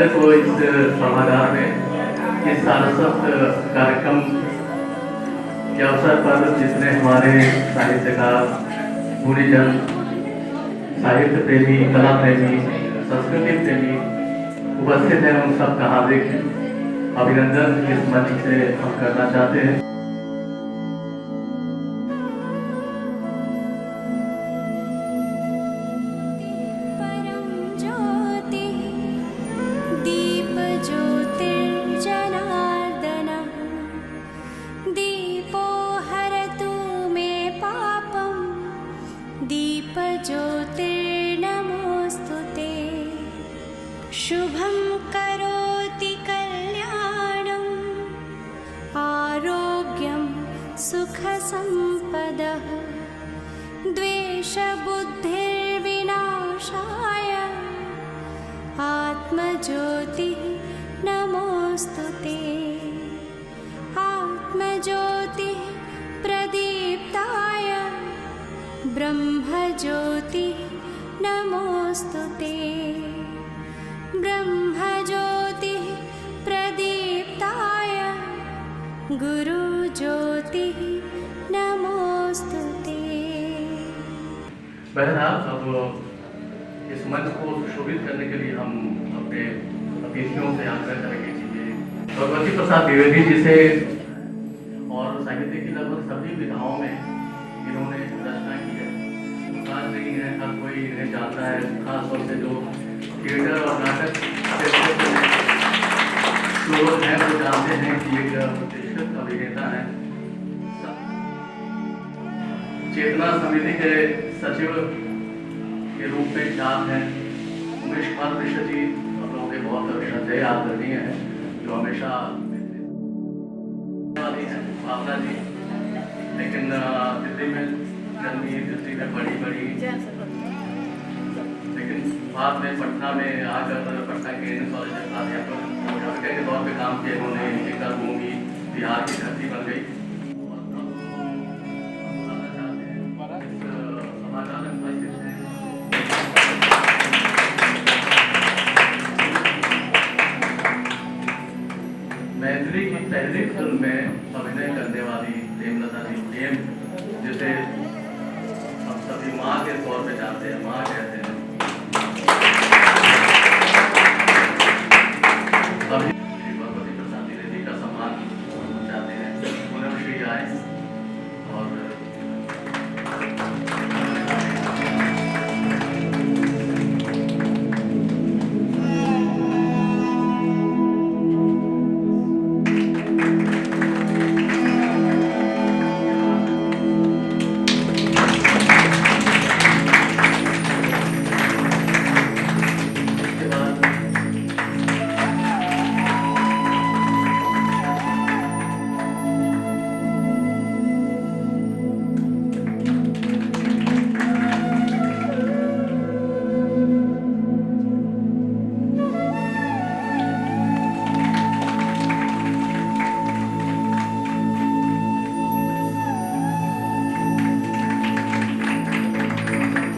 पहले तो इस सभागार में इस सारस्वत कार्यक्रम के अवसर पर जितने हमारे साहित्यकार, गुणीजन, साहित्य प्रेमी, कला प्रेमी, संस्कृति प्रेमी उपस्थित हैं, उन सबका हार्दिक अभिनंदन इस मंच से हम करना चाहते हैं। परं ज्योतिः दीपज्योतिर्जनार्दनः दीपो हरतु मे पापं दीपज्योतिर्नमोऽस्तु ते। शुभं करोति कल्याणम् आरोग्यं सुखसम्पदः द्वेषबुद्धिर्विनाशाय आत्मज्योतिः नमोऽस्तु ते। आत्मज्योतिः प्रदीप्ताय ब्रह्मज्योतिः नमोऽस्तु ते। ब्रह्मज्योतिः प्रदीप्ताय गुरुज्योतिः नमोऽस्तु ते। बहरहाल अब इस मंच को सुशोभित करने के लिए हम अपने अतिथियों से आग्रह करेंगे कि ये भगवती प्रसाद द्विवेदी जी से और साहित्य की लगभग सभी विधाओं में इन्होंने रचना की है। आज नहीं है, हर कोई इन्हें जानता है, खासतौर से जो थिएटर और नाटक के क्षेत्र में जो लोग हैं वो जानते हैं कि एक प्रतिष्ठित अभिनेता हैं। चेतना समिति के सचिव के रूप में ख्यात हैं उमेश कुमार मिश्र जी, हम लोगों के बहुत श्रद्धेय आदरणीय हैं, जो हमेशा वाली हैं भावना जी, लेकिन दिल्ली में जन्मी, दिल्ली में बड़ी बड़ी, लेकिन बाद में पटना में आकर पटना के एन कॉलेज में प्राध्यापक के तौर पे काम किया इन्होंने। एक भूमि बिहार की धरती बन गई। और अब हम बुलाना चाहते हैं इस सभागार में उपस्थित हैं मैथिली की पहली फिल्म में अभिनय करने वाली प्रेमलता जी प्रेम, जिसे हम सभी माँ के तौर पे जानते हैं, माँ कहते हैं। अभी श्री भगवती प्रसाद द्विवेदी का सम्मान चाहते हैं। पूनम श्री आए और इसके बाद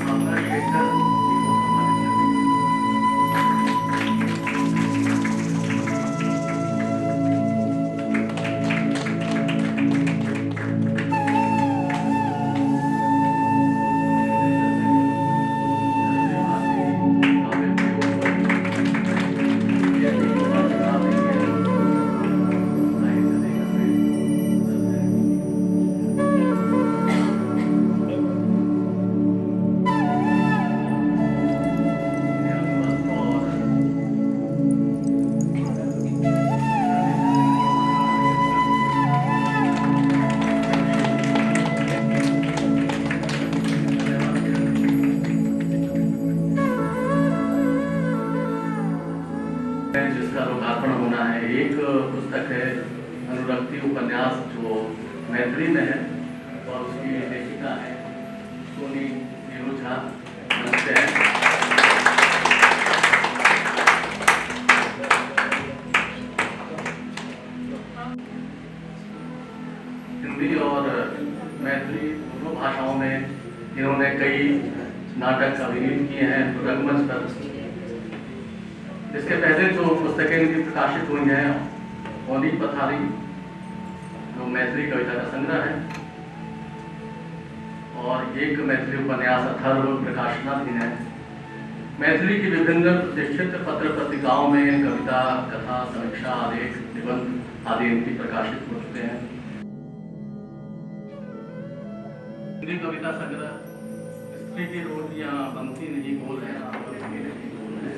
भावना शेखर जी को सम्मानित करेंगे। जिसका लोकार्पण होना है। एक पुस्तक है अनुरक्ति उपन्यास जो मैथिली में है और उसकी लेखिका है सोनी नीरू झा। नमस्ते हैं। हिंदी और मैथिली दोनों भाषाओं में इन्होंने कई नाटक अभिनीत किए हैं रंगमंच पर। इसके पहले जो पुस्तकें इनकी प्रकाशित हुई हैं, औनी पथारी जो मैथिली कविता का संग्रह है और एक मैथिली उपन्यास अथर्व प्रकाशनाधीन है। मैथिली की विभिन्न प्रतिष्ठित पत्र पत्रिकाओं में कविता, कथा, समीक्षा, आलेख, निबंध आदि इनकी प्रकाशित हो चुके हैं। हिंदी कविता संग्रह स्त्री की रोटियां बनती नहीं गोल है, बनती नहीं गोल है।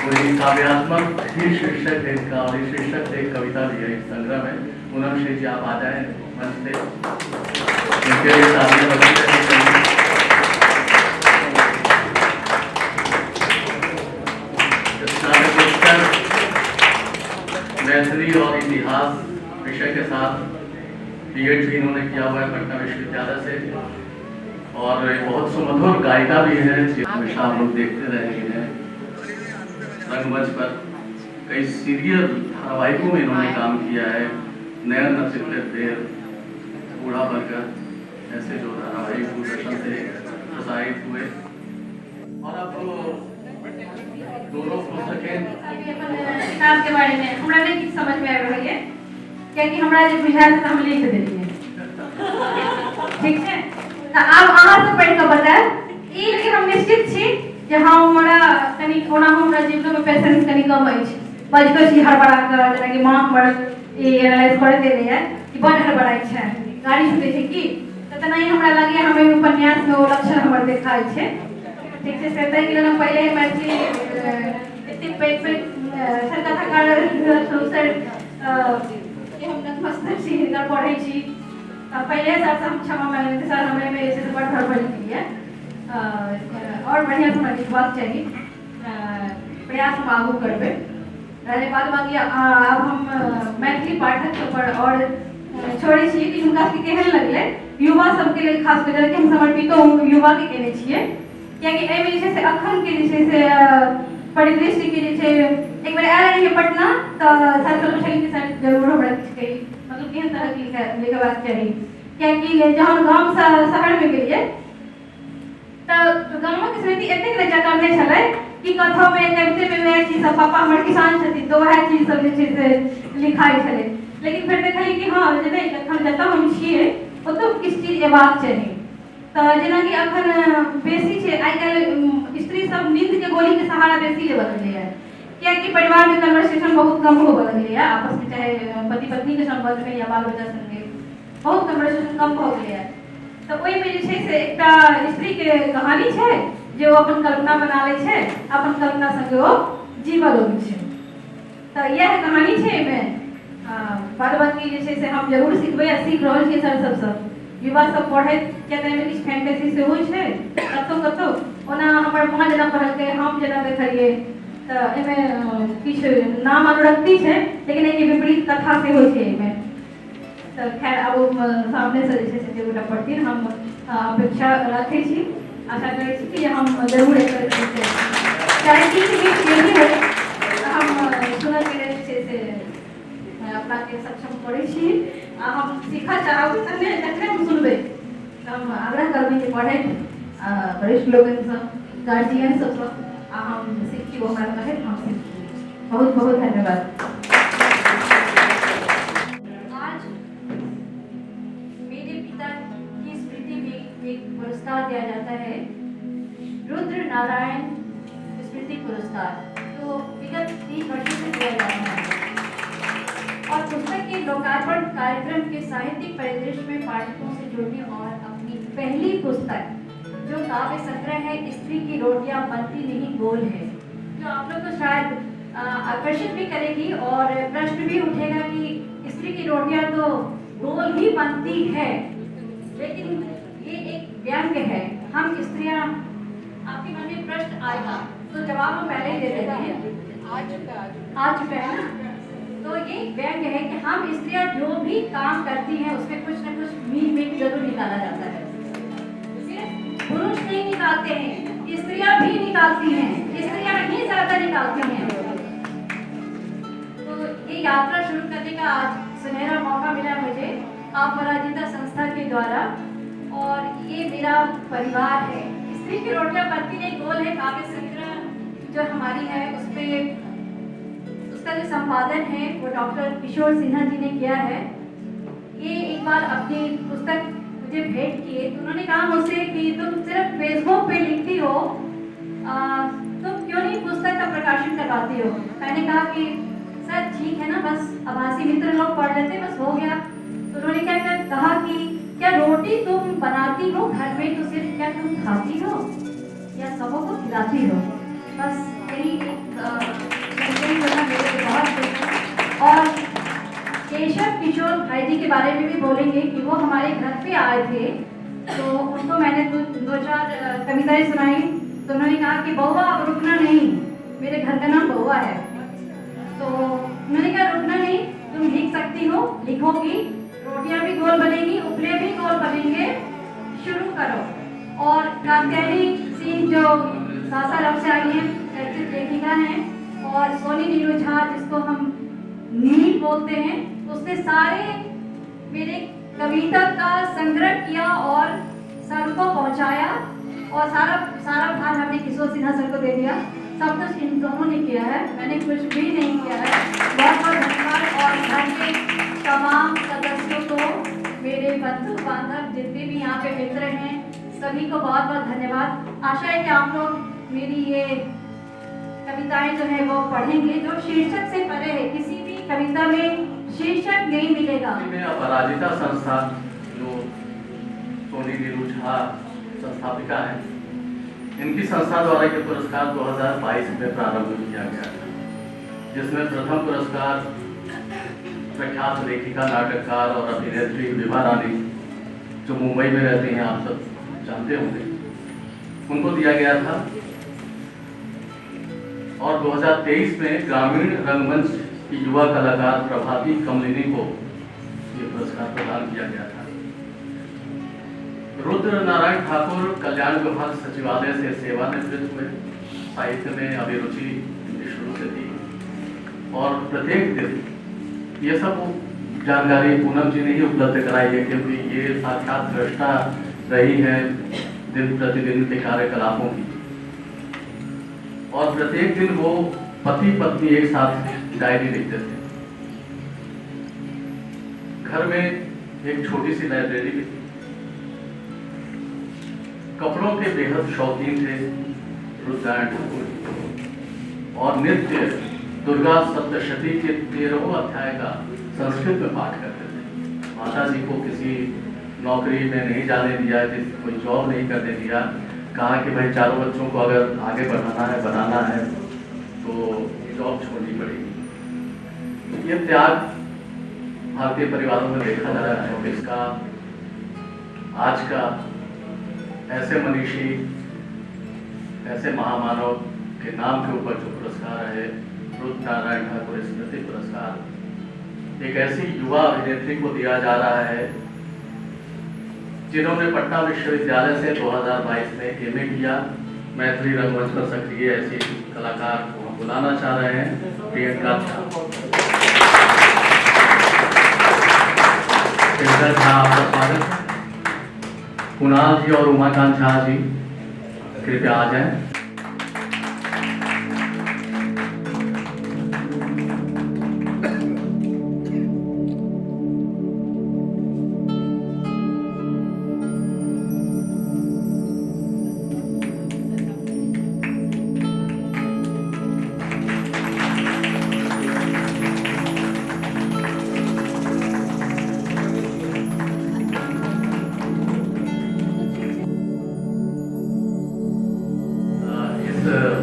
वही काव्यात्मक ही शीर्षक है इसका और इस शीर्षक से एक कविता भी है इस संग्रह में। पूनम श्री जी आप आ जाए मंच से, इनके लिए तालियां बजती रहनी चाहिए। स्नातकोत्तर मैथिली और इतिहास विषय के साथ बीएड भी इन्होंने किया हुआ है पटना विश्वविद्यालय से और बहुत सुमधुर गायिका भी है। हमेशा हम लोग देखते रहे हैं रंगमंच पर। कई सीरियल धारावाहिकों में इन्होंने काम किया है। नयन नक्षत्र देर, बूढ़ा बरगद ऐसे जो धारावाहिक दूरदर्शन से प्रसारित हुए। और अब दोनों पुस्तकें किताब के बारे में हमरा नहीं किछु समझ में आबि रहल ये, कियाकि हमरा जे बुझायल तऽ हम लिख देलियै। ठीक छै, तऽ आब अहाँ सब पढ़ि कऽ बतायब ई। लेकिन हम निश्चित छी जे हमरा कनि ओना हमरा जीवनोमे पेशेंस कनि कम अछि, बजितो छी हड़बड़ा कऽ। जेनाकि माँ हमर ई एनालाइज करैत एलैए कि बड्ड हड़बड़ाइ छै, गाड़ी छूटै छै की, तऽ तेनाही हमरा लगैए हम एहि उपन्यासमे ओ लक्षण हमर देखाइ छै। ठीक छै, से ताहिके लेल हम पहिले मैथिली एतेक पैघ पैघ सर कथाकार सर के हम नतमस्तक छी, हिनकर पढ़ै छी। तऽ पहिले सरसँ हम क्षमा मांगने, सर हम एहिमे जे छै से बड्ड हड़बड़ी केलियै, आओर बढ़िआँसँ हमरा लिखबाक चाही। प्रयास हम आगू करबै। रहलै बाद बाकी आब हम मैथिली पाठक पर आओर छोड़ै छी कि हुनका सबके केहन लगलै, युवा सबके लेल खास कऽ जेनाकि हम समर्पितो युवाके केने छियै, कियाकि एहिमे जे छै से अखनके जे छै से परिदृश्यके जे छै। एक बेर आयल रहियै पटना तऽ सर से पुछलियै कि सर जरूर हमरा किछु कही, मतलब केहन तरहके लिखबाक चाही, कियाकि जहन गामसँ शहरमे गेलियै तऽ गामक स्मृति एतेक ने जकड़ने छलै कि कथोमे कवितेमे वएह चीज सब, पापा हमर किसान छथिन तऽ वएह चीज सब जे छै से लिखाइ छलै। लेकिन फेर देखलियै कि हँ जे नहि, जखन जतऽ हम छियै ओतऽ किछु चीज एबाक चाही। तऽ जेनाकि अखन बेसी छै आइ काल्हि स्त्री सब नींदके गोलीके सहारा बेसी लेबऽ लगलैए, कियाकि परिवारमे कन्वर्सेशन बहुत कम होबऽ लगलैए आपसमे, चाहे पति पत्नीके सम्बन्धमे या बाल बच्चा सङ्गे बहुत कन्वर्सेशन कम भऽ गेलैए। तऽ ओहिमे जे छै से एकटा स्त्रीके कहानी छै जे ओ अपन कल्पना बना लै छै, अपन कल्पना सङ्गे ओ जीवऽ लगै छै। तऽ इएह कहानी छै एहिमे। बाद बाकी जे छै से हम जरूर सिखबै आ सीख रहल छियै सर सबसँ। युवा सब पढ़ैत, किया तऽ एहिमे किछु फैंटेसी सेहो छै कतहु कतहु। ओना हमर माँ जेना पढ़लकै, हम जेना देखलियै, तऽ एहिमे किछु नाम अनुरक्ति छै, लेकिन एहिके विपरीत कथा सेहो छै एहिमे। तऽ खैर आब ओ सामनेसँ जे छै से जे गोटा पढ़थिन, हम अपेक्षा राखै छी, आशा करै छी कि हम जरूर एकर जे छै चाहे किछु भी चेंज होइ, हम सुनऽके लेल जे छै से अपनाके सक्षम करै छी आ हम सीखऽ चाहब तखने तखने हम सुनबै। तऽ हम आग्रह करबै जे पढ़ैत वरिष्ठ लोकनिसँ, गार्जियन सबसँ, आ हम सीखी, ओ हमरा कहैत हम सीखी। बहुत बहुत धन्यवाद। आज मेरे पिता की स्मृति में एक पुरस्कार दिया जाता है, रुद्र नारायण स्मृति पुरस्कार, तो विगत 3 वर्षों से दिया जा रहा है। और पुस्तक के लोकार्पण कार्यक्रम के साहित्यिक परिदृश्य में पाठकों से जुड़ने और अपनी पहली पुस्तक जो काव्य संग्रह है स्त्री की रोटियां बनती नहीं गोल है, जो आप लोग को शायद आकर्षित भी करेगी और प्रश्न भी उठेगा कि स्त्री की रोटियां तो गोल ही बनती है, लेकिन ये एक व्यंग्य है। हम स्त्रियां, आपके मन में प्रश्न आएगा तो जवाब हम पहले ही दे देते हैं, आ चुका है ना। तो ये व्यंग्य है कि हम स्त्रियां जो भी काम करती हैं उसमें कुछ न कुछ मीन मीन जरूर निकाला जाता है। सिर्फ पुरुष नहीं निकालते हैं, स्त्रियां भी निकालती हैं, स्त्रियां ही ज्यादा निकालती हैं। तो ये यात्रा शुरू करने का आज सुनहरा मौका मिला मुझे अपराजिता संस्था के द्वारा, और ये मेरा परिवार है। किसी की रोटियां बनती नहीं गोल है काव्य संग्रह जो हमारी है उस पर उसका जो संपादन है वो डॉक्टर किशोर सिन्हा जी ने किया है। ये एक बार अपनी पुस्तक मुझे भेंट किए तो उन्होंने कहा मुझसे कि तुम सिर्फ फेसबुक पे लिखती हो, तुम क्यों नहीं पुस्तक का प्रकाशन करवाती हो। मैंने कहा कि सर ठीक है ना, बस आभासी मित्र लोग पढ़ लेते, बस हो गया। तो उन्होंने क्या कहा कि क्या रोटी तुम बनाती हो घर में तो सिर्फ क्या तुम खाती हो या सबों को खिलाती हो। बस यही एक मेरे बहुत। और केशव किशोर भाई जी के बारे में भी बोलेंगे कि वो हमारे घर पे आए थे तो उनको मैंने दो चार कविताएं सुनाई तो उन्होंने कहा कि बउआ अब रुकना नहीं, मेरे घर का नाम बउआ है। तो उन्होंने कहा रुकना नहीं, तुम लिख सकती हो, लिखोगी रोटियां भी गोल बनेगी, उपले भी गोल बनेंगे, शुरू करो। और कात्यायनी सिंह जो सासाराम से आई हैं, चर्चित लेखिका हैं, और सोनी नीरू झा जिसको हम नील बोलते हैं, उसने सारे मेरे कविता का संग्रह किया और सर को पहुंचाया और सारा सारा भार हमने किशोर सिन्हा सर को दे दिया। सब कुछ इन दोनों ने किया है, मैंने कुछ भी नहीं किया है। बहुत बहुत धन्यवाद। और घर के तमाम सदस्यों को, मेरे बंधु बांधव जितने भी यहाँ पे मित्र हैं, सभी को बहुत बहुत धन्यवाद। आशा है कि आप लोग मेरी ये कविताएं जो है वो पढ़ेंगे, जो शीर्षक से परे है। किसी भी कविता में शीर्षक नहीं मिलेगा। अपराजिता संस्था जो सोनी नीरू झा संस्थापिका है, इनकी संस्था द्वारा ये पुरस्कार 2022 में प्रारंभ किया गया था, जिसमें प्रथम पुरस्कार प्रख्यात लेखिका, नाटककार और अभिनेत्री विभा रानी, जो मुंबई में रहती हैं, आप सब जानते होंगे, उनको दिया गया था। और 2023 में ग्रामीण रंगमंच की युवा कलाकार प्रभाती कमलिनी को ये पुरस्कार प्रदान किया गया था। रुद्र नारायण ठाकुर कल्याण विभाग सचिवालय से सेवानिवृत्त हुए। साहित्य में अभिरुचि इनकी शुरू से थी और प्रत्येक दिन ये सब जानकारी पूनम जी ने ही उपलब्ध कराई है, क्योंकि ये साक्षात दृष्टा रही है दिन प्रतिदिन के कार्यकलापों की। और प्रत्येक दिन वो पति पत्नी एक साथ डायरी लिखते थे। घर में एक छोटी सी लाइब्रेरी भी थी। कपड़ों के बेहद शौकीन थे रुद्र नारायण ठाकुर और नित्य दुर्गा सप्तशती के 13वें अध्याय का संस्कृत में पाठ करते थे। माता जी को किसी नौकरी में नहीं जाने दिया, किसी कोई जॉब नहीं करने दिया। कहा कि भाई चारों बच्चों को अगर आगे बढ़ाना है, बनाना है तो जॉब छोड़नी पड़ेगी। ये त्याग भारतीय परिवारों में देखा जा रहा है। इसका आज का ऐसे मनीषी, ऐसे महामानव के नाम के ऊपर जो पुरस्कार है, रुद्र नारायण ठाकुर स्मृति पुरस्कार, एक ऐसी युवा अभिनेत्री को दिया जा रहा है जिन्होंने पटना विश्वविद्यालय से 2022 में एमए किया। मैथिली रंगमंच पर सक्रिय ऐसी कलाकार को हम बुलाना चाह रहे हैं, प्रियंका झा। प्रियंका झा, आपका स्वागत है। कुणाल जी और उमाकांत झा जी कृपया आ जाएं।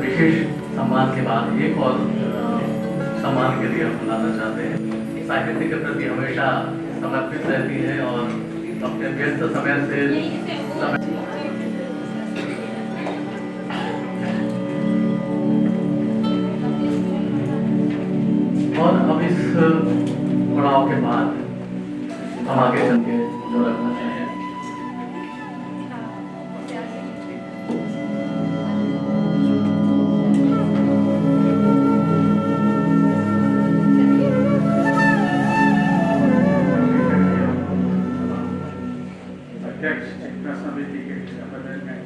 विशेष सम्मान के बाद एक और सम्मान के लिए हम बुलाना चाहते हैं। साहित्य के प्रति हमेशा समर्पित रहती है और अपने व्यस्त समय से और अब इस पड़ाव के बाद हम आगे चल के जो रखना चाहें। अध्यक्ष एकता समिति के बदल में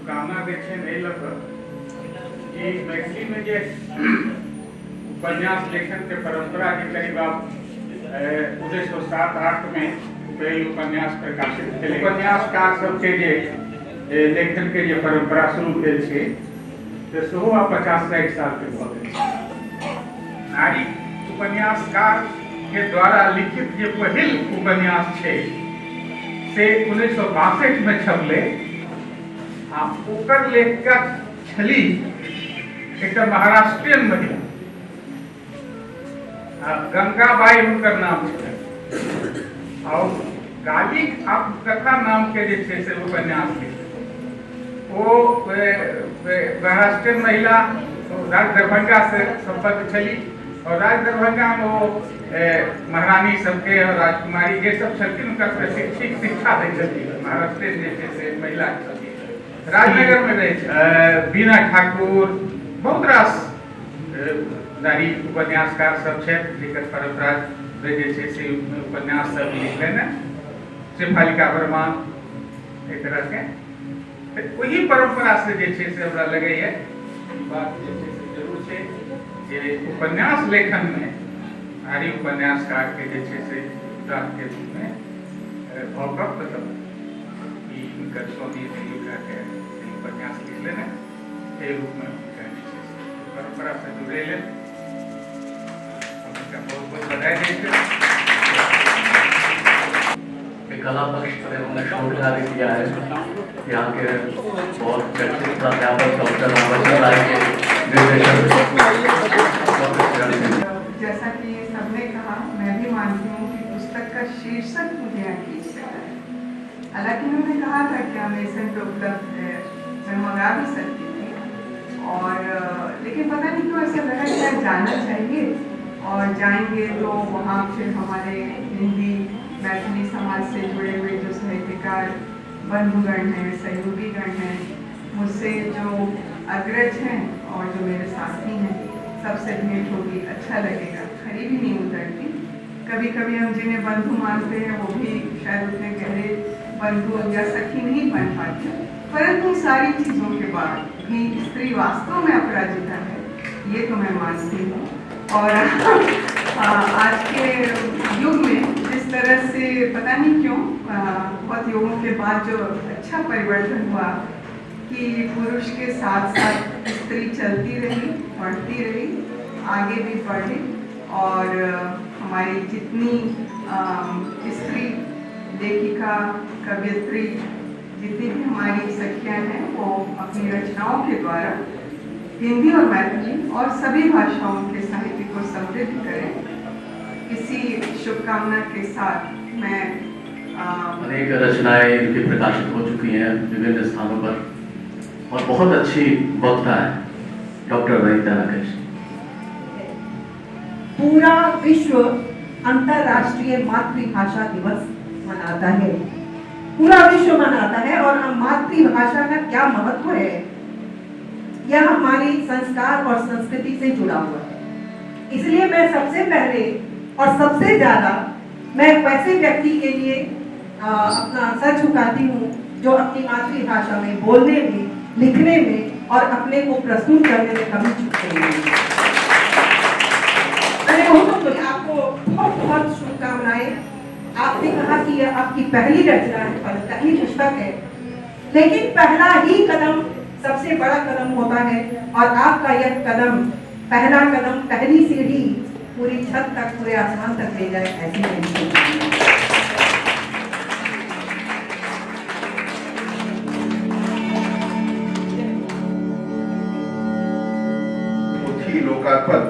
शुभकामना दै छियनि एहि लऽ कऽ कि मैथिलीमे जे उपन्यास लेखनके परम्परा के करीब आब 1907-8 में पहिल उपन्यास प्रकाशित भेलै। उपन्यासकार सबके जे लेखन के जे परम्परा शुरू भेल छै, तऽ सेहो आब 50-60 सालके भऽ गेल छै। नारी उपन्यासकार के द्वारा लिखित जे पहिल उपन्यास छै, से 1962 मे छपलै आ ओकर लेखिका छली एकटा महाराष्ट्रियन महिला आ गंगाबाई हुनकर नाम छलनि आ गालिक आत्मकथा नामके जे छै से उपन्यास लिखलनि। ओ महाराष्ट्रियन महिला राज दरभंगा से सम्बद्ध छली और राज दरभंगा में ओ महारानी सबके और राजकुमारी जे सब छलखिन, हुनका सबके शिक्षित शिक्षा दै छलखिन। महाराष्ट्रियन जे छै से महिला छलखिन, राजनगर में रहै छै। बीना ठाकुर, बहुत रास नारी उपन्यासकार सब छथि, जेकर परम्परा जे छै से उपन्यास सब लिखलनि हेँ, शेफालिका वर्मा, एहि तरहके। तऽ ओहि परम्परा से जे छै से हमरा लगैए ई बात जे छै से जरूर छै जे उपन्यास लेखनमे नारी उपन्यासकारके जे छै से के रूपमे भऽ कऽ, मतलब ई हुनकर स्वामी के उपन्यास लिखलनि, एहि रूपमे हुनका जे छै से परम्परासँ जुड़ै लेल हुनका बहुत बहुत बधाई दै छी। कला पक्ष पर उन्होंने शोध कार्य किया है। यहाँ के बहुत चर्चित प्राध्यापक डॉक्टर रामवचन राय के निर्देशन में डॉक्टर किरण सिंह। जैसा कि सबने कहा, मैं भी मानती हूँ कि पुस्तक का शीर्षक मुझे यहाँ खींच कर आया। हालांकि उन्होंने कहा था कि अमेजन पे उपलब्ध है, मैं मंगा भी सकती थी और लेकिन पता नहीं क्यों ऐसा लगा कि यार, जाना चाहिए और जाएंगे तो वहाँ फिर हमारे हिंदी मैथिली समाज से जुड़े हुए जो साहित्यकार बंधुगण हैं, सहयोगीगण हैं, मुझसे जो अग्रज हैं और जो मेरे साथी हैं, सबसे भेंट होगी, अच्छा लगेगा। खरी भी नहीं उतरती। कभी कभी हम जिन्हें बंधु मानते हैं, वो भी शायद उतने गहरे बंधु या सखी नहीं बन पाते। परंतु इन सारी चीज़ों के बाद भी स्त्री वास्तव में अपराजिता है, ये तो मैं मानती हूँ। और आज के युग में जिस तरह से पता नहीं क्यों बहुत युगों के बाद जो अच्छा परिवर्तन हुआ कि पुरुष के साथ साथ स्त्री चलती रही, बढ़ती रही, आगे भी बढ़े और हमारी जितनी स्त्री लेखिका, कवयित्री, जितनी भी हमारी सखियां हैं, वो अपनी रचनाओं के द्वारा हिंदी और मैथिली और सभी भाषाओं के साहित्य को समृद्ध करें, इसी शुभकामना के साथ मैं अनेक रचनाएं इनकी प्रकाशित हो चुकी हैं विभिन्न स्थानों पर और बहुत अच्छी वक्ता है डॉक्टर वनिता राकेश। पूरा विश्व अंतरराष्ट्रीय मातृभाषा दिवस मनाता है, पूरा विश्व मनाता है और हम मातृभाषा का क्या महत्व है, यह हमारी संस्कार और संस्कृति से जुड़ा हुआ है। इसलिए मैं सबसे पहले और सबसे ज्यादा मैं वैसे व्यक्ति के लिए अपना सर झुकाती हूँ जो अपनी मातृभाषा में बोलने में, लिखने में और अपने को प्रस्तुत करने में कभी चूकते नहीं। मैंने बहुत तो आपको बहुत बहुत शुभकामनाएं। आपने कहा कि यह आपकी पहली रचना है, पहली पुस्तक है, लेकिन पहला ही कदम सबसे बड़ा कदम होता है और आपका यह कदम, पहला कदम, पहली सीढ़ी पूरी छत तक, पूरे आसमान तक ले जाए, ऐसी मेरी शुभकामनाएं। पोथी लोकार्पण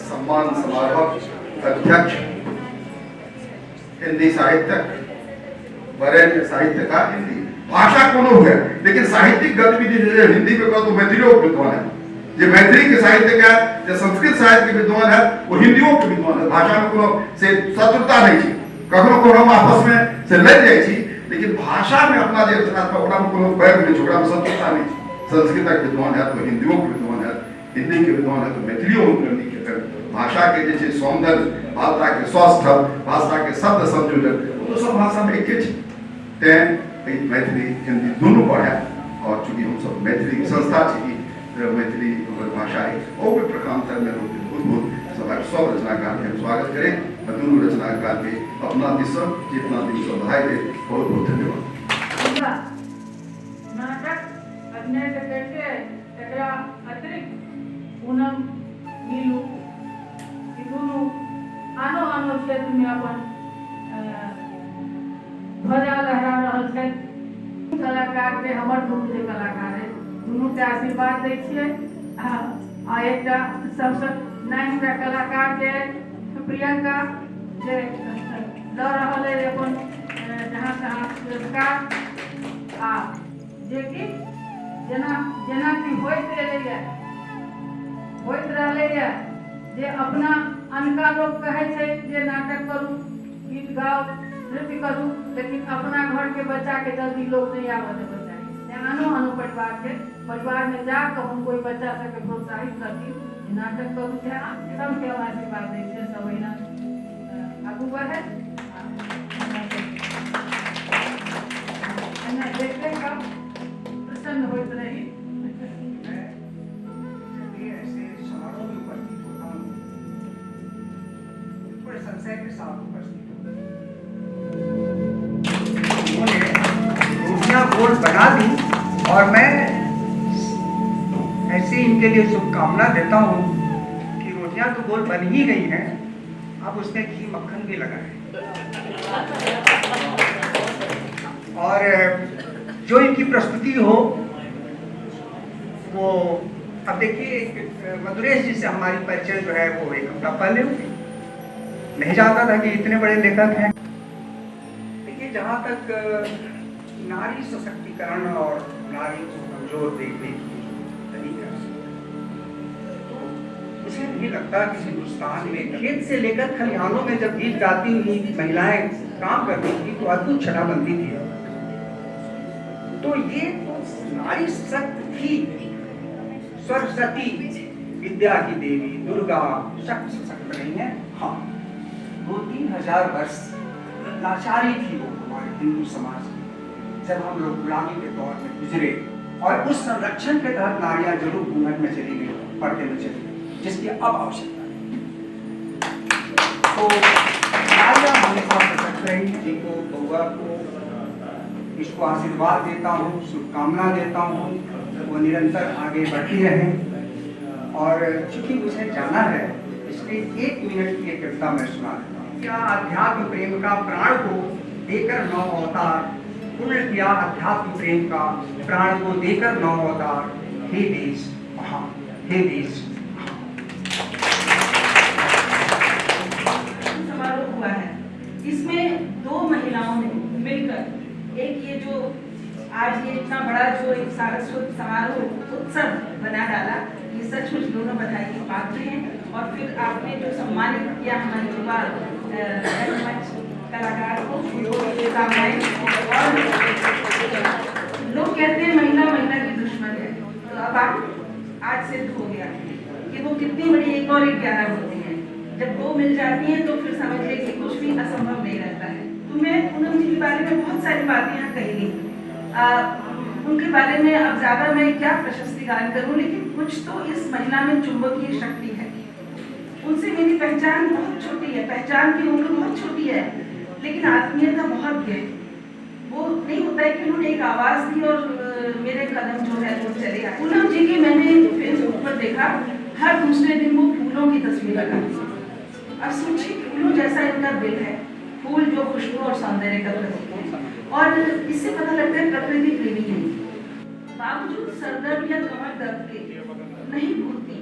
सम्मान समारोहक अध्यक्ष, हिंदी साहित्यक वरेण्य साहित्यकार, हिंदी भाषा कोनो हुए लेकिन साहित्यिक गतिविधि जे हिंदी में कहो तो मैथिलियो के विद्वान है, जे मैथिली के साहित्यकार, जे संस्कृत साहित्य के विद्वान है, वो हिंदियो के विद्वान है। भाषा में कोनो से शत्रुता नहीं छै। कखनो कखनो हम आपस में से लड़ि जाइ छी, लेकिन भाषा में अपना जे रचनात्मक, ओकरा में कोनो बैर नहि छै, ओकरा में शत्रुता नहि छै। संस्कृतक विद्वान है तो हिंदियो के विद्वान है, हिंदी के विद्वान है तो मैथिलियो हुनकर नीक हेतनि। भाषा के जे छै सौंदर्य, भाषा के सौष्ठव, भाषा के शब्द संयोजन, ओ तऽ सब भाषा में एके छै। तें ई मैथिली हिंदी दुनू बढ़ाय। और चूँकि हम सब मैथिली संस्था छी, मैथिली हमर भाषा है, ओहि प्रकारांतर में लोग बहुत बहुत सब रचनाकार के हम स्वागत करें और दुनू रचनाकार के अपना दिससँ जितना दिनसँ बधाई दे। बहुत बहुत धन्यवाद। नाटक अभिनय तऽ करिते तकरा अतिरिक्त पूनम नीलू ई दुनू आनो आनो क्षेत्रमे अपन ध्वजा लहरा रहल छथि। कलाकारके हमर दुनू जे कलाकार है दुनूके आशीर्वाद दै छियै आ एकटा सबसँ नाइनटा कलाकार जे प्रियंका जे लऽ रहल है अपन जहाँ तहाँ पुरस्कार आ जेकि जेना जेना कि होइत एलैए होइत रहलैए जे अपना अनका लोक कहै छै जे नाटक करू, गीत गाउ, नृत्य करू, लेकिन अपना घरके बच्चाके जल्दी लोक नहि आबऽ देबऽ चाहै छै। आनो आनो परिवारके परिवारमे जाकऽ हम कोइ बच्चा सबके प्रोत्साहित करथिन जे नाटक करू, चाहे सबके हम आशीर्वाद दै छियै, सब एहिना आगू बढ़े। एहिना देख देख कऽ प्रसन्न होइत रही। जब भी ऐसे समारोह में उपस्थित होता हूँ थोड़े संशय के साथ उपस्थित होता हूँ। उन्होंने रोटियां गोल बना दी और मैं ऐसे इनके लिए शुभकामना देता हूँ कि रोटियां तो गोल बन ही गई हैं, अब उसमें घी मक्खन भी लगा है। और जो इनकी प्रस्तुति हो वो अब देखिए, मधुरेश जी से हमारी परिचय जो है वो एक हफ्ता पहले हुई, नहीं जानता था कि इतने बड़े लेखक हैं। देखिए, जहाँ तक नारी सशक्तिकरण और नारी को कमजोर देखने की तरीका, तो मुझे नहीं लगता कि हिंदुस्तान में खेत से लेकर खलिहानों में जब गीत गाती हुई महिलाएं काम करती थी तो अद्भुत छटा बनती थी। तो ये तो नारी सशक्त थी, सरस्वती विद्या की देवी दुर्गा शक्त सशक्त नहीं है। हाँ, 2-3 हजार वर्ष लाचारी थी वो हमारे हिंदू समाज की, जब हम लोग गुलामी के दौर में गुजरे और उस संरक्षण के तहत नारियां जरूर घूंघट में चली गई, पर्दे में चली गई, जिसकी अब आवश्यकता है। तो नारियां हमेशा सशक्त रही हैं। जी को, बउआ को इसको आशीर्वाद देता हूँ, शुभकामना देता हूँ, वो निरंतर आगे बढ़ती रहें। और चूंकि मुझे जाना है इसलिए 1 मिनट की एक कविता मैं सुना देता हूँ। क्या अध्यात्म प्रेम का प्राण को देकर 9 अवतार, पूर्ण किया अध्यात्म प्रेम का प्राण को देकर 9 अवतार, हे देश महान, हे देश महान। समारोह हुआ है, इसमें 2 महिलाओं ने मिलकर एक ये जो आज ये इतना बड़ा जो एक सारस्वत समारोह उत्सव बना डाला, ये सचमुच दोनों बधाई के पात्र हैं। और फिर आपने जो सम्मानित किया हमारे युवा रंगमंच कलाकार को, शुभकामनाएं। और लोग कहते हैं महिला महिला की दुश्मन है, तो अब आप आज सिद्ध हो गया कि वो कितनी बड़ी 1 और 1 11 होती है। जब 2 मिल जाती हैं तो फिर समझ ले कि कुछ भी असंभव नहीं रहता है। तो मैं पूनम जी के बारे में बहुत सारी बातें यहाँ कही गई, उनके बारे में अब ज़्यादा मैं क्या प्रशस्ति गान करूँ, लेकिन कुछ तो इस महिला में चुंबकीय शक्ति है। उनसे मेरी पहचान बहुत छोटी है, पहचान की उम्र बहुत छोटी है, लेकिन आत्मीयता बहुत गहरी। वो नहीं होता है कि उन्होंने एक आवाज़ दी और मेरे कदम जो है वो चले आए। पूनम जी की मैंने फेसबुक पर देखा, हर दूसरे दिन वो फूलों की तस्वीर लगाती। अब सोचिए, फूलों जैसा इनका दिल है, फूल जो खुशबू और सौंदर्य का प्रतीक है, और इससे पता लगता है प्रकृति प्रेमी है। बावजूद सरदर्द या कमर दर्द के नहीं भूलती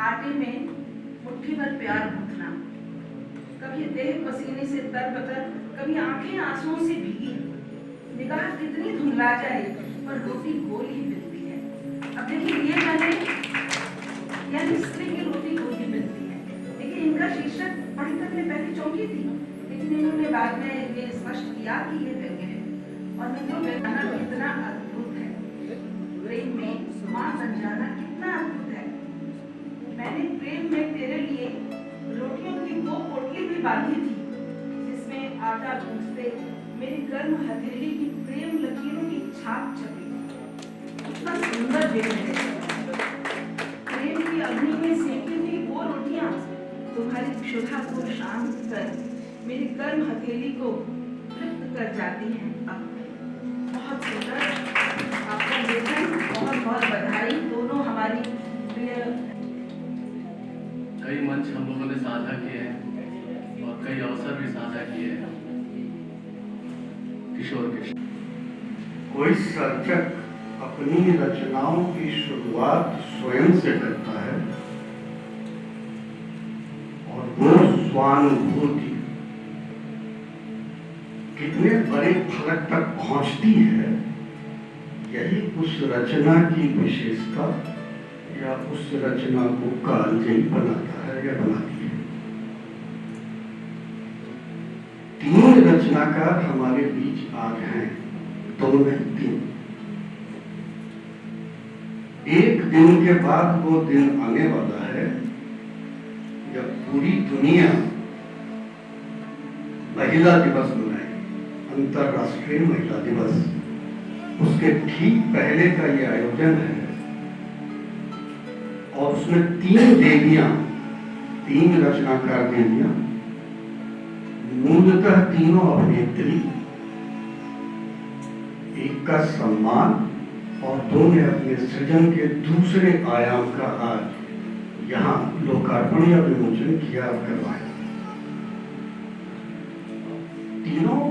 आटे में मुट्ठी भर प्यार गूंथना। कभी देह पसीने से तरबतर, कभी आंखें आंसुओं से भीगी, निगाह कितनी धुंधला जाए पर रोटी गोल ही मिलती है। अब देखिए, ये मैंने यानी स्त्री की रोटी गोल ही मिलती है। देखिए, इनका शीर्षक पढ़कर मैं पहले चौंकी थी, लेकिन इन्होंने बाद में ये स्पष्ट किया कि ये व्यंग्य है। और मित्रों, व्यंग्य कितना अद्भुत है, प्रेम में माँ बन जाना कितना अद्भुत है। मैंने प्रेम में तेरे लिए रोटियों की वो पोटली भी बांधी थी जिसमें आटा गूंथते मेरी गर्म हथेली की प्रेम लकीरों की छाप छपी थी। कितना सुंदर लेखन है। प्रेम की अग्नि में सेकी हुई वो रोटियां तुम्हारी क्षुधा को शांत कर मेरी कर्म हथेली को तृप्त कर जाती हैं। अब बहुत सुंदर आपका लेखन, बहुत बहुत बधाई दोनों हमारी प्रिय। कई मंच हम लोगों ने साझा किए हैं और कई अवसर भी साझा किए हैं। किशोर के कोई सर्जक अपनी रचनाओं की शुरुआत स्वयं से करता है और वो स्वानुभूति कितने बड़े फलक तक पहुंचती है, यही उस रचना की विशेषता या उस रचना को कालजयी बनाता है या बनाती है। तीन रचनाकार हमारे बीच आज हैं, दो नहीं तीन। एक दिन के बाद वो दिन आने वाला है जब पूरी दुनिया महिला दिवस मनाएगी, अंतरराष्ट्रीय महिला दिवस। उसके ठीक पहले का ये आयोजन है और उसमें तीन देवियां, तीन रचनाकार देवियां, मूलतः तीनों अभिनेत्री, एक का सम्मान और दो ने अपने सृजन के दूसरे आयाम का आज यहाँ लोकार्पण या विमोचन किया और करवाया। तीनों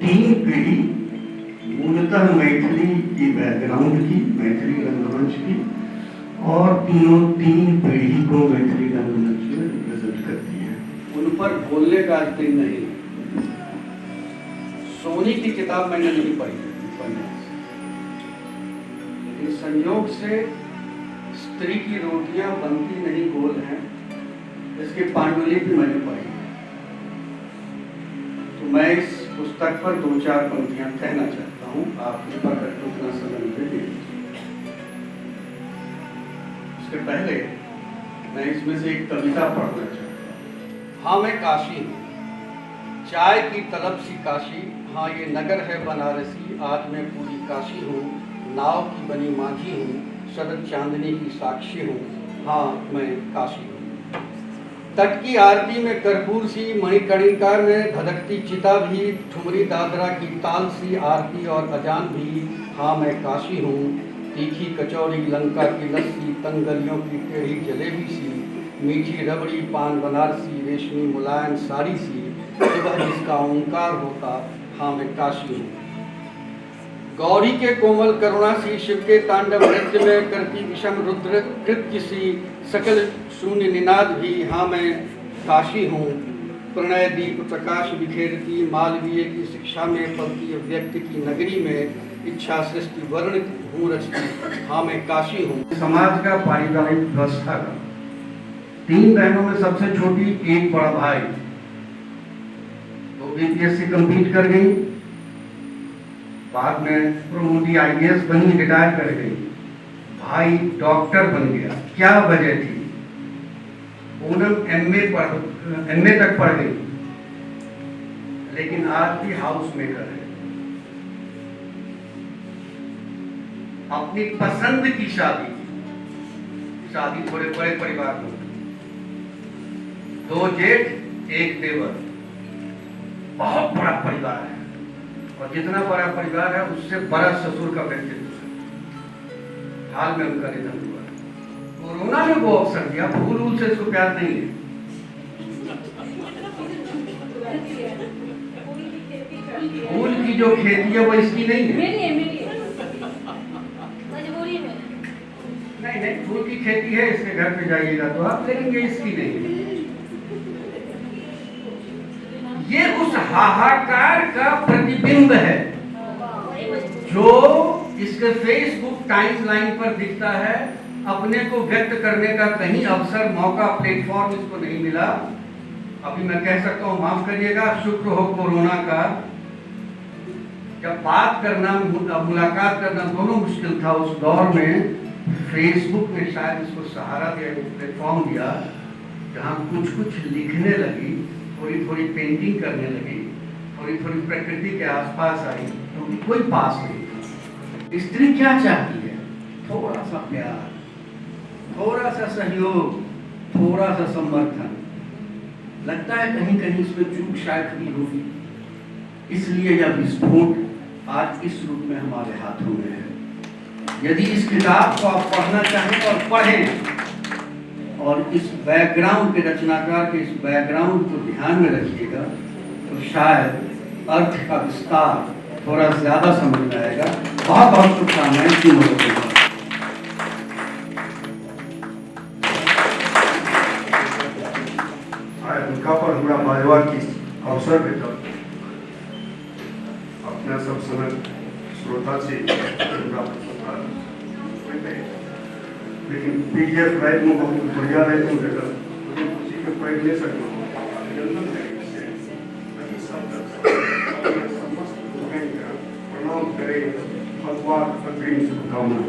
तीन पीढ़ी मूलतः मैथिली की बैकग्राउंड की, मैथिली रंगमंच की, और तीनों तीन पीढ़ी को मैथिली रंगमंच में रिप्रेजेंट करती है। उन पर बोलने का आज दिन नहीं है। सोनी की किताब मैंने नहीं पढ़ी उपन्यास, लेकिन संयोग से स्त्री की रोटियां बनती नहीं गोल हैं, इसकी पांडुलिपि मैंने पढ़ी। तो मैं इस पुस्तक पर दो चार पंक्तियां कहना चाहता हूँ, आप कृपा करके उतना समय मुझे दे दीजिए। उसके पहले मैं इसमें से एक कविता पढ़ना चाहता हूँ। हाँ मैं काशी हूँ, चाय की तलब सी काशी, हाँ ये नगर है बनारसी, आज मैं पूरी काशी हूँ, नाव की बनी माझी हूँ, शरद चांदनी की साक्षी हूँ, हाँ मैं काशी हूँ। तट की आरती में कर्पूर सी, मणिकर्णिका में धधकती चिता भी, ठुमरी दादरा की ताल सी आरती और अजान भी, हाँ मैं काशी हूँ। तीखी कचौड़ी लंका की लस्सी, तंगलियों की टेढ़ी जलेबी सी, मीठी रबड़ी पान बनारसी, रेशमी मुलायम साड़ी सी, सुबह जिसका ओंकार होता, हाँ मैं काशी हूँ। गौरी के कोमल करुणा सी, शिव के तांडव नृत्य में करती विषम रुद्र कृत्य सी, सकल शून्य निनाद भी, हाँ मैं काशी हूँ। प्रणय दीप प्रकाश बिखेरती, मालवीय की शिक्षा में पलती व्यक्ति की नगरी में, इच्छा सृष्टि वर्ण हूँ रचती, हाँ मैं काशी हूँ। समाज का, पारिवारिक व्यवस्था का, तीन बहनों में सबसे छोटी, एक बड़ा भाई, वो बीपीएससी कंप्लीट कर गई, बाद में प्रमोदी आईएएस बनी, रिटायर कर गई, भाई डॉक्टर बन गया। क्या वजह थी? पूनम एमए तक पढ़ गई, लेकिन आज भी हाउस मेकर है। अपनी पसंद की शादी की, शादी थोड़े बड़े परिवार में, 2 जेठ 1 देवर, बहुत बड़ा परिवार है, और जितना बड़ा परिवार है उससे बड़ा ससुर का व्यक्तित्व है। हाल में उनका निधन हुआ। कोरोना ने वो अवसर दिया, फूल वूल से इसको प्यार नहीं है। फूल की जो खेती है वो इसकी नहीं है, मजबूरी में नहीं नहीं, फूल की खेती है, इसके घर पे जाइएगा तो आप, लेकिन ये इसकी नहीं है। ये उस हाहाकार का प्रतिबिंब है जो इसके फेसबुक टाइमलाइन पर दिखता है। अपने को व्यक्त करने का कहीं अवसर, मौका, प्लेटफॉर्म इसको नहीं मिला। अभी मैं कह सकता हूँ, माफ करिएगा, शुक्र हो कोरोना का, जब बात करना, मुलाकात करना दोनों मुश्किल था उस दौर में, फेसबुक ने शायद इसको सहारा दिया, एक प्लेटफॉर्म दिया, जहाँ कुछ कुछ लिखने लगी, थोड़ी थोड़ी पेंटिंग करने लगी, थोड़ी थोड़ी प्रकृति के आसपास आई, क्योंकि कोई पास नहीं था। स्त्री क्या चाहती है? थोड़ा सा प्यार, थोड़ा सा सहयोग, थोड़ा सा समर्थन। लगता है कहीं कहीं इसमें चूक शायद हुई होगी, इसलिए यह विस्फोट आज इस रूप में हमारे हाथों में है। यदि इस किताब को आप पढ़ना चाहें और पढ़ें, और इस बैकग्राउंड के रचनाकार के इस बैकग्राउंड को ध्यान में रखिएगा, तो शायद अर्थ का विस्तार थोड़ा ज़्यादा समझ में आएगा। बहुत बहुत शुभकामनाएं तीनों को। आइ हुनका पर हमरा बाजबाक अवसर भेटल। अपना सब सनक श्रोता छी, हमरा लेकिन पीडीएफ रातिमे बहुत बढ़िया रातिमे भेटल, लेकिन खुशीके पढ़ि नहि सकलहुँ। अभिनंदन करै से एहि शब्द समस्त लोकनिके प्रणाम करै भगवान अग्रिम शुभकामना।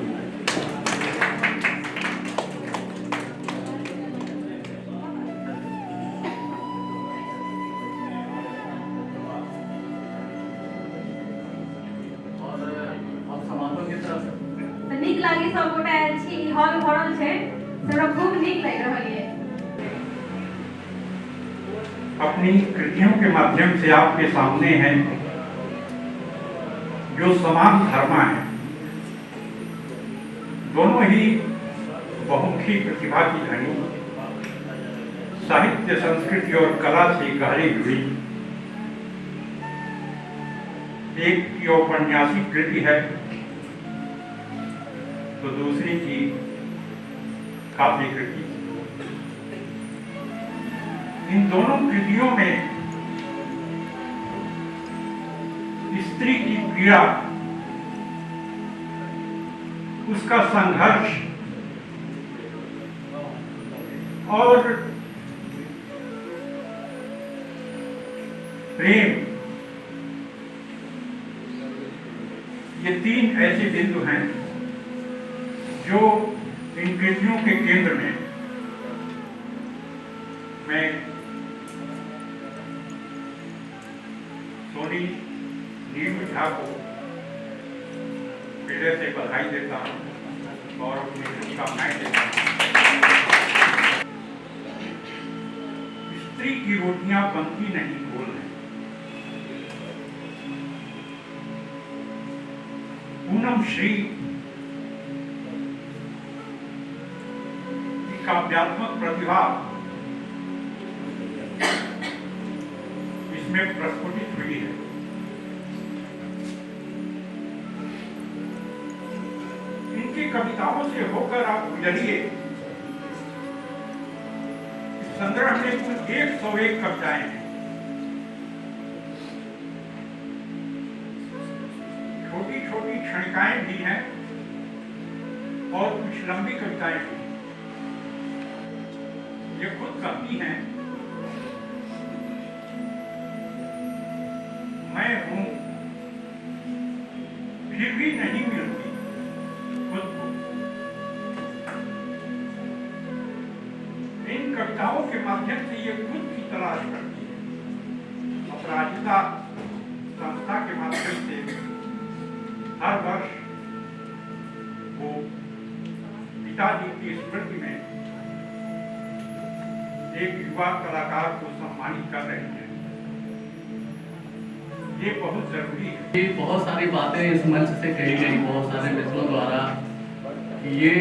और अब समापन की तरफ तऽ नीक लागे सब गोटा आयल छी, ई हॉल भरल छै, हमरा खूब नीक लागि रहल ये। अपनी कृतियों के माध्यम से आपके सामने है जो समान धर्मा है, दोनों ही बहुमुखी प्रतिभा की धनी, साहित्य, संस्कृति और कला से गहरी जुड़ी एक की औपन्यासिक कृति है तो दूसरी की काव्य कृति। इन दोनों कृतियों में स्त्री की पीड़ा, उसका संघर्ष और प्रेम, ये तीन ऐसे बिंदु हैं जो इन कृतियों के केंद्र में। मैं सोनी नीलू झा को हृदय से बधाई देता हूँ और अपनी शुभकामनाएं देता हूँ। स्त्री की रोटियां बनती नहीं गोल हैं। पूनम श्री की काव्यात्मक प्रतिभा इसमें प्रस्फुटित हुई है। इनकी कविताओं से होकर आप गुजरिए, इस संग्रह में कुल 101 कविताएं हैं। छोटी छोटी क्षणिकाएं भी हैं और कुछ लंबी कविताएं भी। ये खुद कहती हैं, मैं हूं फिर भी नहीं मिलती खुद को। इन कविताओं के माध्यम से ये खुद की तलाश करती है। अपराजिता संस्था के माध्यम से हर वर्ष वो पिताजी की स्मृति में एक युवा कलाकार को सम्मानित कर रही है। ये बहुत जरूरी है। ये बहुत सारी बातें इस मंच से कही गई बहुत सारे मित्रों द्वारा कि ये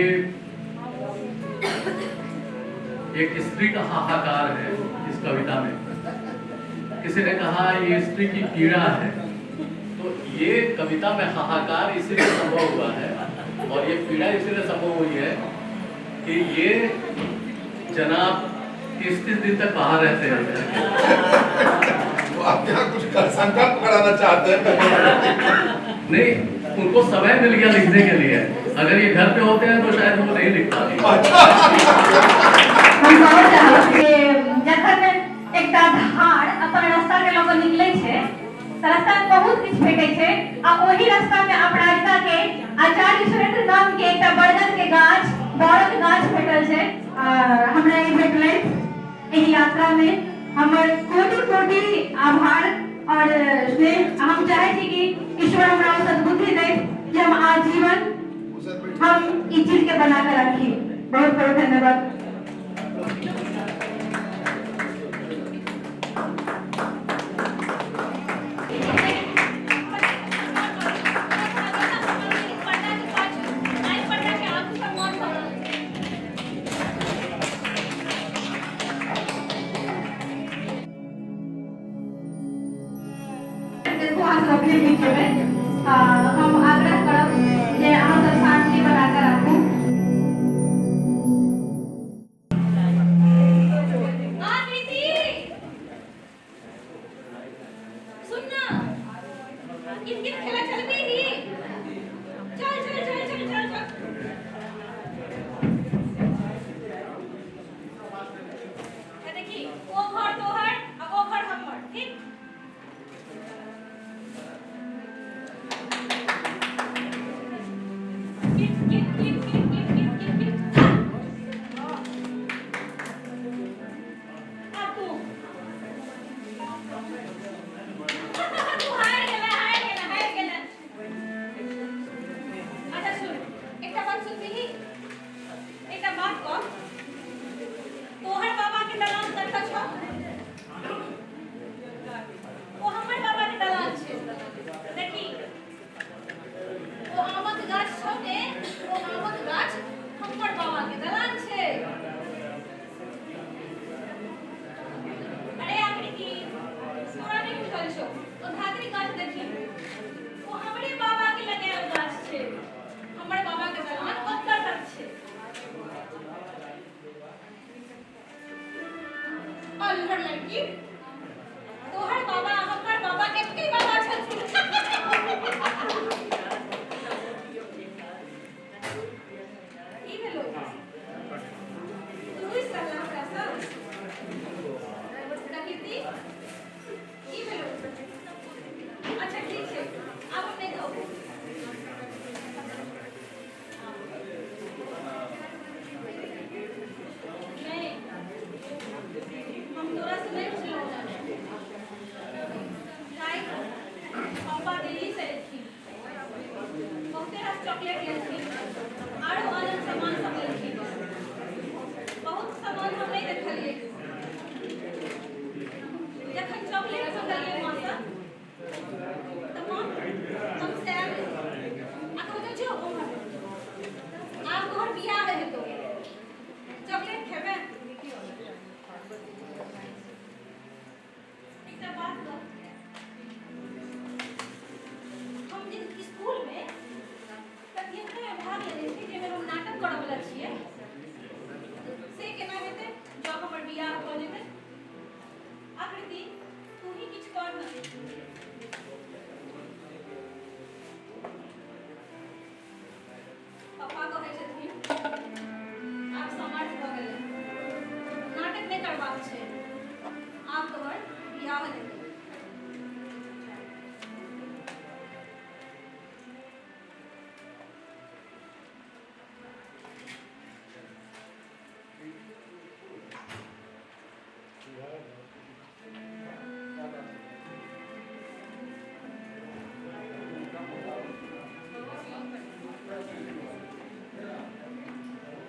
एक स्त्री का हाहाकार है इस कविता में। किसी ने कहा ये स्त्री की पीड़ा है, तो ये कविता में हाहाकार इसीलिए संभव हुआ है और ये पीड़ा इसीलिए संभव हुई है कि ये जनाब 30-30 दिन तक बाहर रहते हैं। तो आप यहाँ कुछ संकल्प कराना चाहते हैं? नहीं, उनको समय मिल गया लिखने के लिए। अगर ये घर पे होते हैं तो शायद वो नहीं लिख पाते। हम कहऽ चाहब जे जखन एकटा धार अपन रास्ता के लऽ कऽ निकलै छै तऽ रास्ता में बहुत किछु भेटै छै, आ ओही रास्ता में अपराजिता के आचार्य सुरेंद्र नाम के एकटा बरगद के गाछ, बड़क गाछ भेटल छै। हमरा ई भेटलै एहि यात्रा में। हमर कोटि कोटि आभार और स्नेह। हम चाहै छी कि ईश्वर हमरा सद्बुद्धि दैत कि हम आजीवन हम इस चीज के बनाकर रखी। बहुत बहुत धन्यवाद। देखो अहाँ सबके बीच में हम आग्रह करब जे अहाँ सब शांति बनाकर राखू।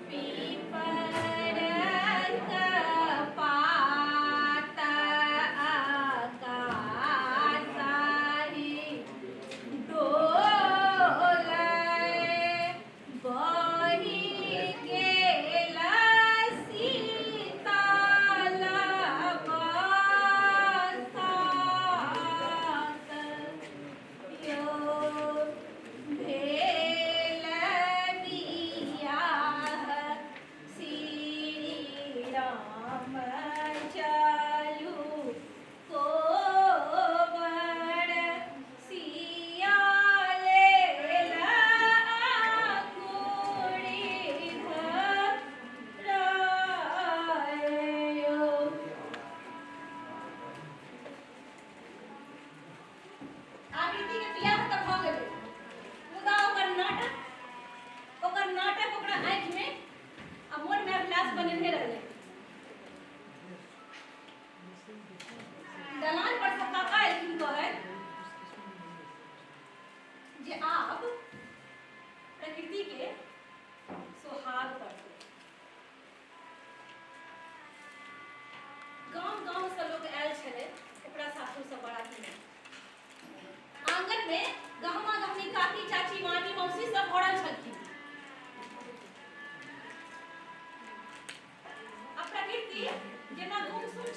पीपर पात।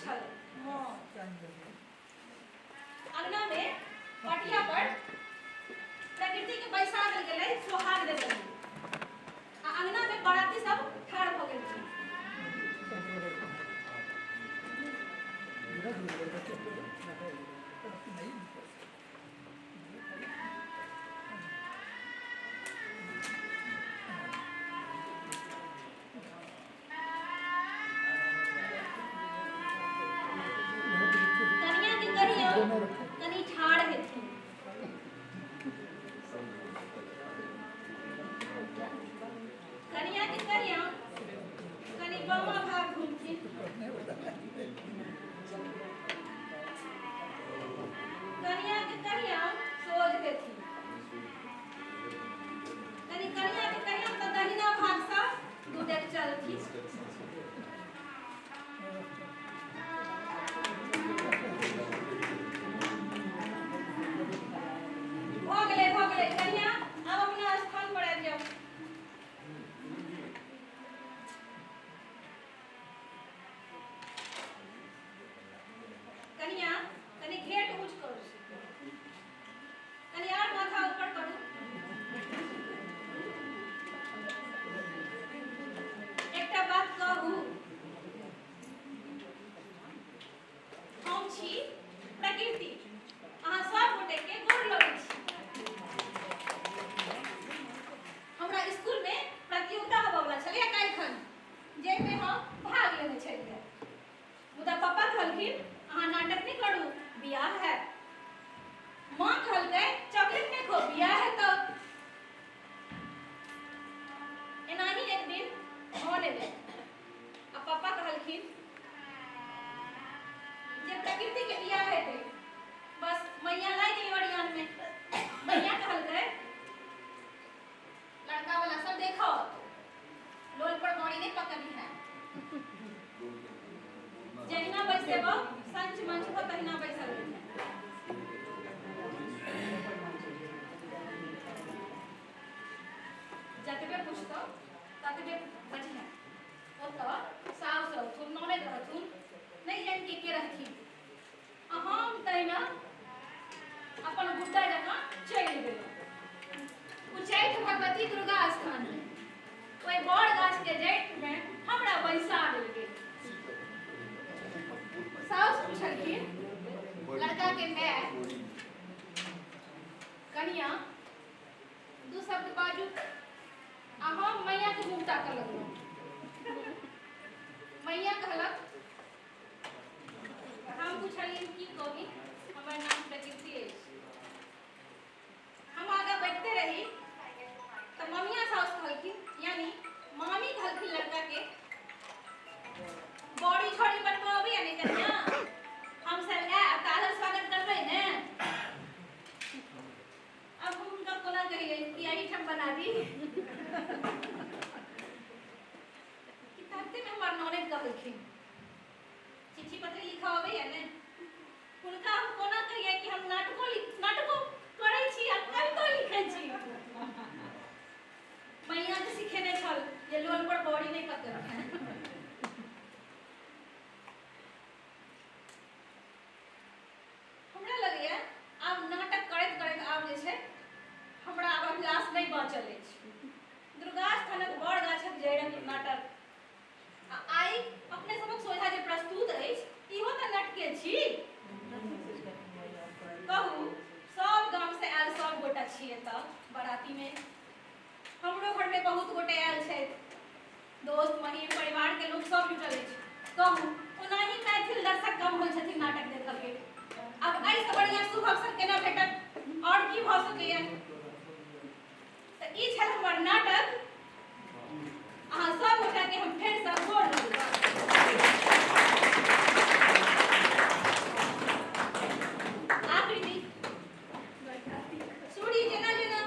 छल। अंगना में पटिया पर प्रकृति के बैसा देल गेलै, सोहाग देल गेलै आ अंगना में बराती सब ठाढ़ भ गेलखिन। कनिया के करियो कनि ठाढ़ हेथिन, कनिया के करियो कनि बामा भाग घुमथिन, कनिया के करियो सोझ हेथिन, कनि कनिया के करियो त दहिना भाग सँ दू डेग चलथिन। भऽ गेलै भऽ गेलै, कनिया आब अपना स्थान पर आबि जाउ। कनिया कनि घेट ऊँच करू, कनि आर माथा ऊपर करू। एकटा बात कहू, हम छी प्रकृति, अहाँ सब गोटे के गोर लगै छी। हमरा स्कूल में प्रतियोगिता होबऽ छलै काल्हिखन, जाहिमे हम भाग लेने छलियै, मुदा पापा कहलखिन अहाँ नाटक नहि करू, बियाह है। माँ कहलकै चॉकलेट नहि खो, बियाह है। तऽ एनाही एक दिन भऽ एलै आ पापा कहलखिन जे प्रकृति के बियाह हेतै, बस मैया लागि गेलै ओरियान में। मैया कहलकै लड़का वाला सब देखो, लोल पर बड़ी नहीं पकड़ी है, जहिना बैसेबो संच मंच पर तहिना बैसल है। जतबे पूछतो ततबे बजिहे। ओतऽ साउस रहथुन, ननैद रहथुन, नहीं जानि के रहथिन, आ हम तहिना अपन गुड्डा जकाँ चलि गेलहुँ उच्चैठ भगवती दुर्गा स्थान में। ओहि बड़ गाछ के जड़ि में हमरा बैसा देल गेल। साउस पुछलखिन लड़का के my, कनिया दू शब्द बाजू, आ हम मैया के मुँह ताकऽ लगलहुँ। मैया कहलक, हम पुछलियनि की कही, हमर नाम प्रकृति अछि। हम आगाँ बढ़िते रही तऽ ममिया साउस कहलखिन, यानी मामी कहलखिन लड़का के, बड़ी झड़ी बनबऽ अबैया ने कनिया, हम सब आयब तऽ आदर स्वागत करबै ने। अब हम हुनका कोना कहियै कि एहिठाम बना दी। ताते में हमर ननैद कहलखिन चिट्ठी पत्री लिखऽ अबैया ने, हुनका हम कोना कहियै कि हम नाटको करै छी आ कवितो लिखै छी। मैया के सिखेने छल जे लोल पर बड़ी नहि पकड़। हमरा लगैया आब नाटक करैत करैत आब जे छै हमरा आब अभिलाष नहि बाँचल अछि। दुर्गा स्थानक बड़ गाछक जड़िक नाटक आ आइ अपने सबक सोझा जे प्रस्तुत अछि इहो तऽ नाटके छी। कहू, सब गाम से आयल सब गोटा छी एतऽ बराती में। हमरो घर में बहुत गोटे आयल छथि, दोस्त महिम परिवार के लोग सब जुटल अछि। कहू, ओनाही मैथिल दर्शक कम होइ छथिन नाटक देखऽ के। अब एहिसँ बढ़िआँ शुभ अवसर केना भेटत और की भऽ सकैया। तऽ ई छल हमर नाटक। अहाँ सब गोटा के हम फेरसँ गोर लगबै। आकृति सूर्य जेना जेना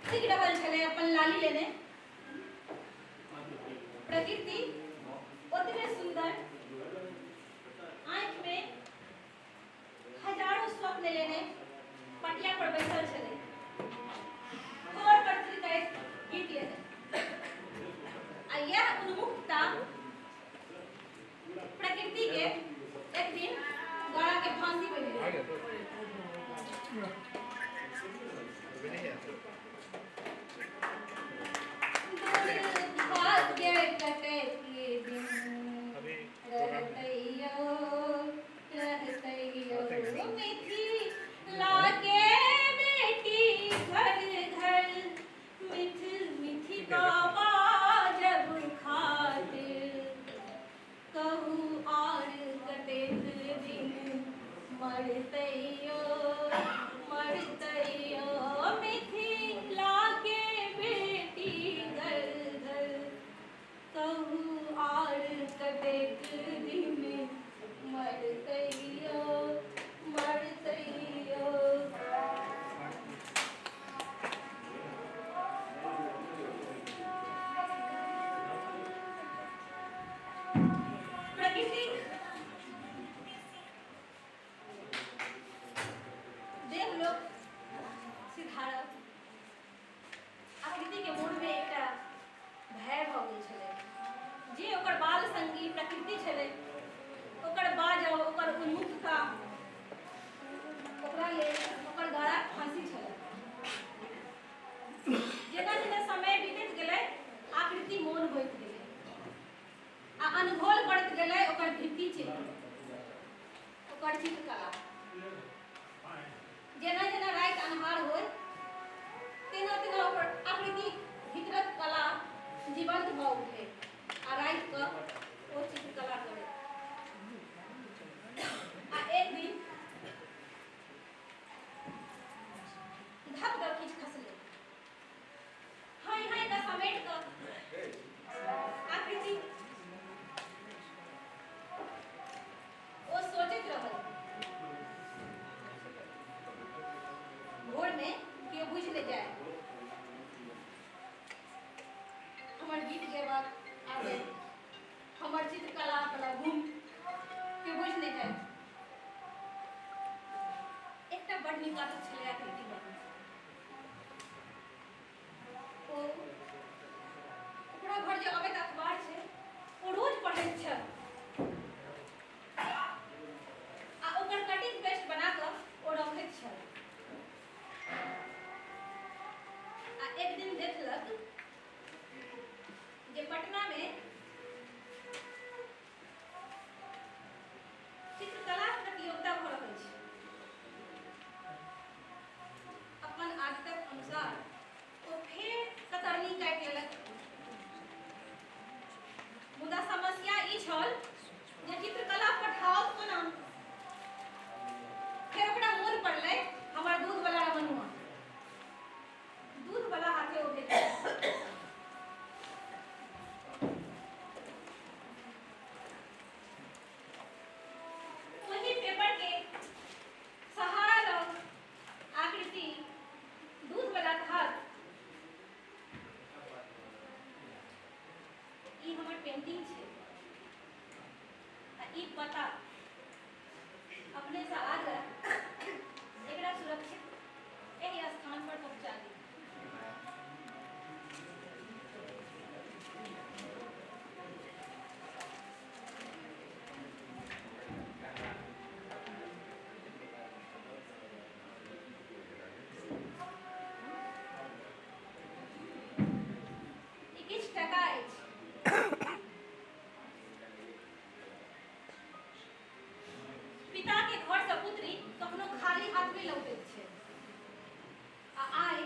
सीख रहल छलै अपन लाली लेने, प्रकृति ओतबे सुंदर आँखि में हजारों स्वप्न लेने पटिया पर बैसल छलै, ठोर पर थिरकैत गीत लेने। आ यह उन्मुक्तता प्रकृति के एक दिन गड़ा के फांसी बनि गेलै। दुर्भाग्य कतेक दिन रहतैयो रहतैयो मिथिला के बेटी घर घर मिठ मिठ बाबा जब खातिर कहू और कतेक दिन मरतैयो मरतैयो मिथिला के बेटी घर घर कहू और कतेक दिन मरतैयो मरतैयो। प्रकृति देवलोक सिधारक आकृति के मोन में एकटा भय भऽ गेल छलै जे ओकर बाल संगी प्रकृति छलै, ओकर बाजब, ओकर उन्मुखता ओकरा लेल ओकर गळाक फांसी छलै। जेना जेना समय बीतैत गेलै आकृति मौन होइत गेलै आ अनघोल करैत गेलै ओकर भित्ति चित्र, ओकर चित्रकला। जेना जेना राति अन्हार होइत तेना तेना ओकर आकृति भीतरक कला जीवंत भऽ उठे आ राति कऽ ओ चित्रकला करे। आ एक दिन धप दऽ किछु खसलै, हाय हाय कऽ समेट कऽ आकृति ओ सोचैत रहल। भोर में केओ बुझि ले जाए हमर गीत गेबाक आदत, हमर चित्रकला वाला गुण केओ बुझि नहि जाए। एकटा बड़ नीक आदत छलै आकृति बाबू, ओ ओकरा घर जे अबैत अखबार छै ओ रोज पढ़ैत छल आ ओकर कटिंग पेस्ट बना कऽ ओ रखैत छल। आ एक दिन देखलक जे पटना में चित्रकला प्रतियोगिता भऽ रहल छै। अपन आदतक अनुसार ओ फेर कतरनी काटि लेलक, मुदा समस्या ई छल जे चित्रकला पठाओत कोना। फेर ओकरा मोन पड़लै हमर दूध वाला रमनुआ, दूध वाला हाथे ओ भेजलक। ओही पेपर के सहारा लऽ आकृति दूध वाला के हाथ ई हमर पेंटिंग छै आ ई पता अपने से आग्रह एकरा सुरक्षित एहि स्थान पर पहुंचा दी। ई किछु टका अछि, पिता के घर से पुत्री कखनो खाली हाथ नहि लौटैत छै आ आइ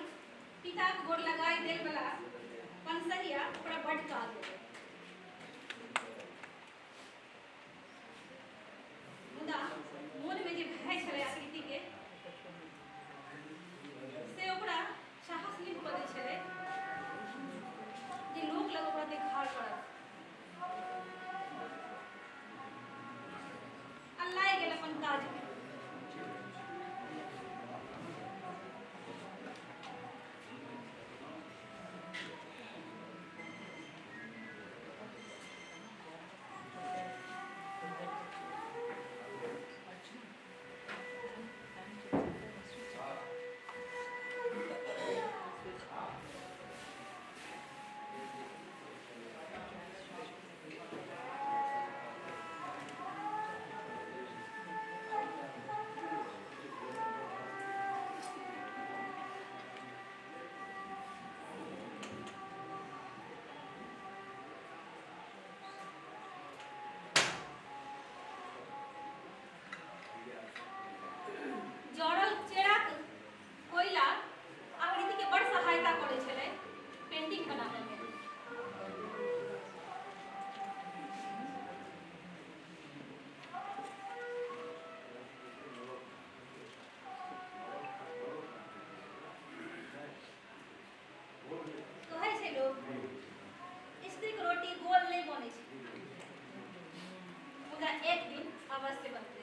एक दिन अवश्य बनतै।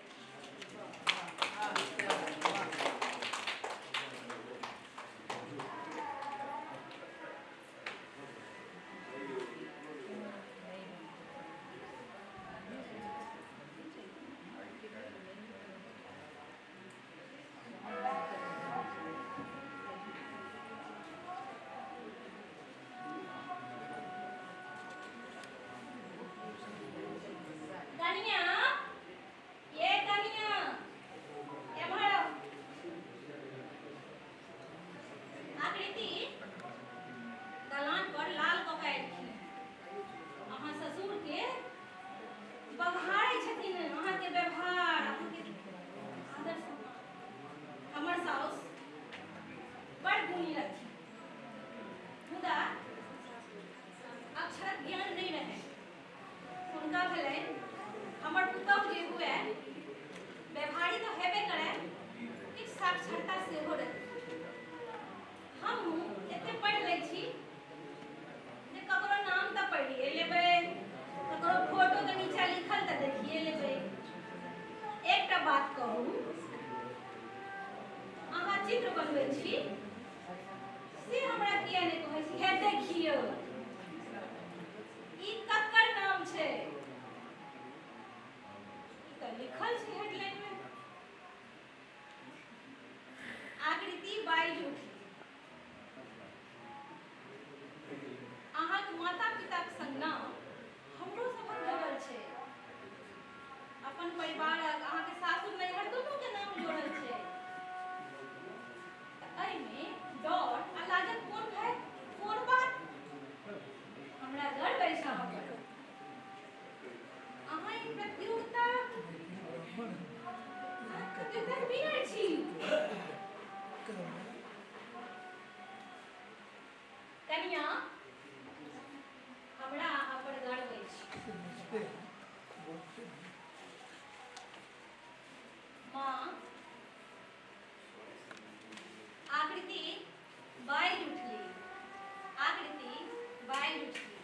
कनिया, ये कनिया, एम्हर आउ। आकृति दलान पर लाल कऽ एलखिन। अहाँ ससुर के बघारै छथिन, अहाँके व्यवहार, अहाँके आदर सम्मान। हमर साउस बड़ गुणी रहथिन, मुदा अक्षरक ज्ञान नहि रहै। हुनका भेलनि हमर पुतहु जे हुए व्यवहारी तऽ हेबे करे, किछु साक्षरता सेहो रहै। हमहूँ एते पढ़ि लै छी जे ककरो नाम तऽ पढ़िए लेबै, ककरो फोटोके नीचा लिखल तऽ देखिए लेबै। एकटा बात कहू, अहाँ चित्र बनबै छी से हमरा किया नहि कहै छी? हे देखियौ, ई ककर नाम छै? ई तऽ लिखल छै हेडलाइन में। आकृति बाजि उठली, अहाँके माता पिताक संग नाम हमरो सभक जोड़ल छै। अपन परिवारक, अहाँके सासुर नैहर दुनू के नाम जोड़ल छै। तऽ एहिमे डर आ लाजक कोन भय, कोन बात? हमरा गर्व अछि अहाँ पर। अहाँ ई प्रतियोगिताक विनर छी। कनिया, हमरा अहाँ पर गर्व अछि। माँ, आकृति बाजि उठली, आकृति बाजि उठली।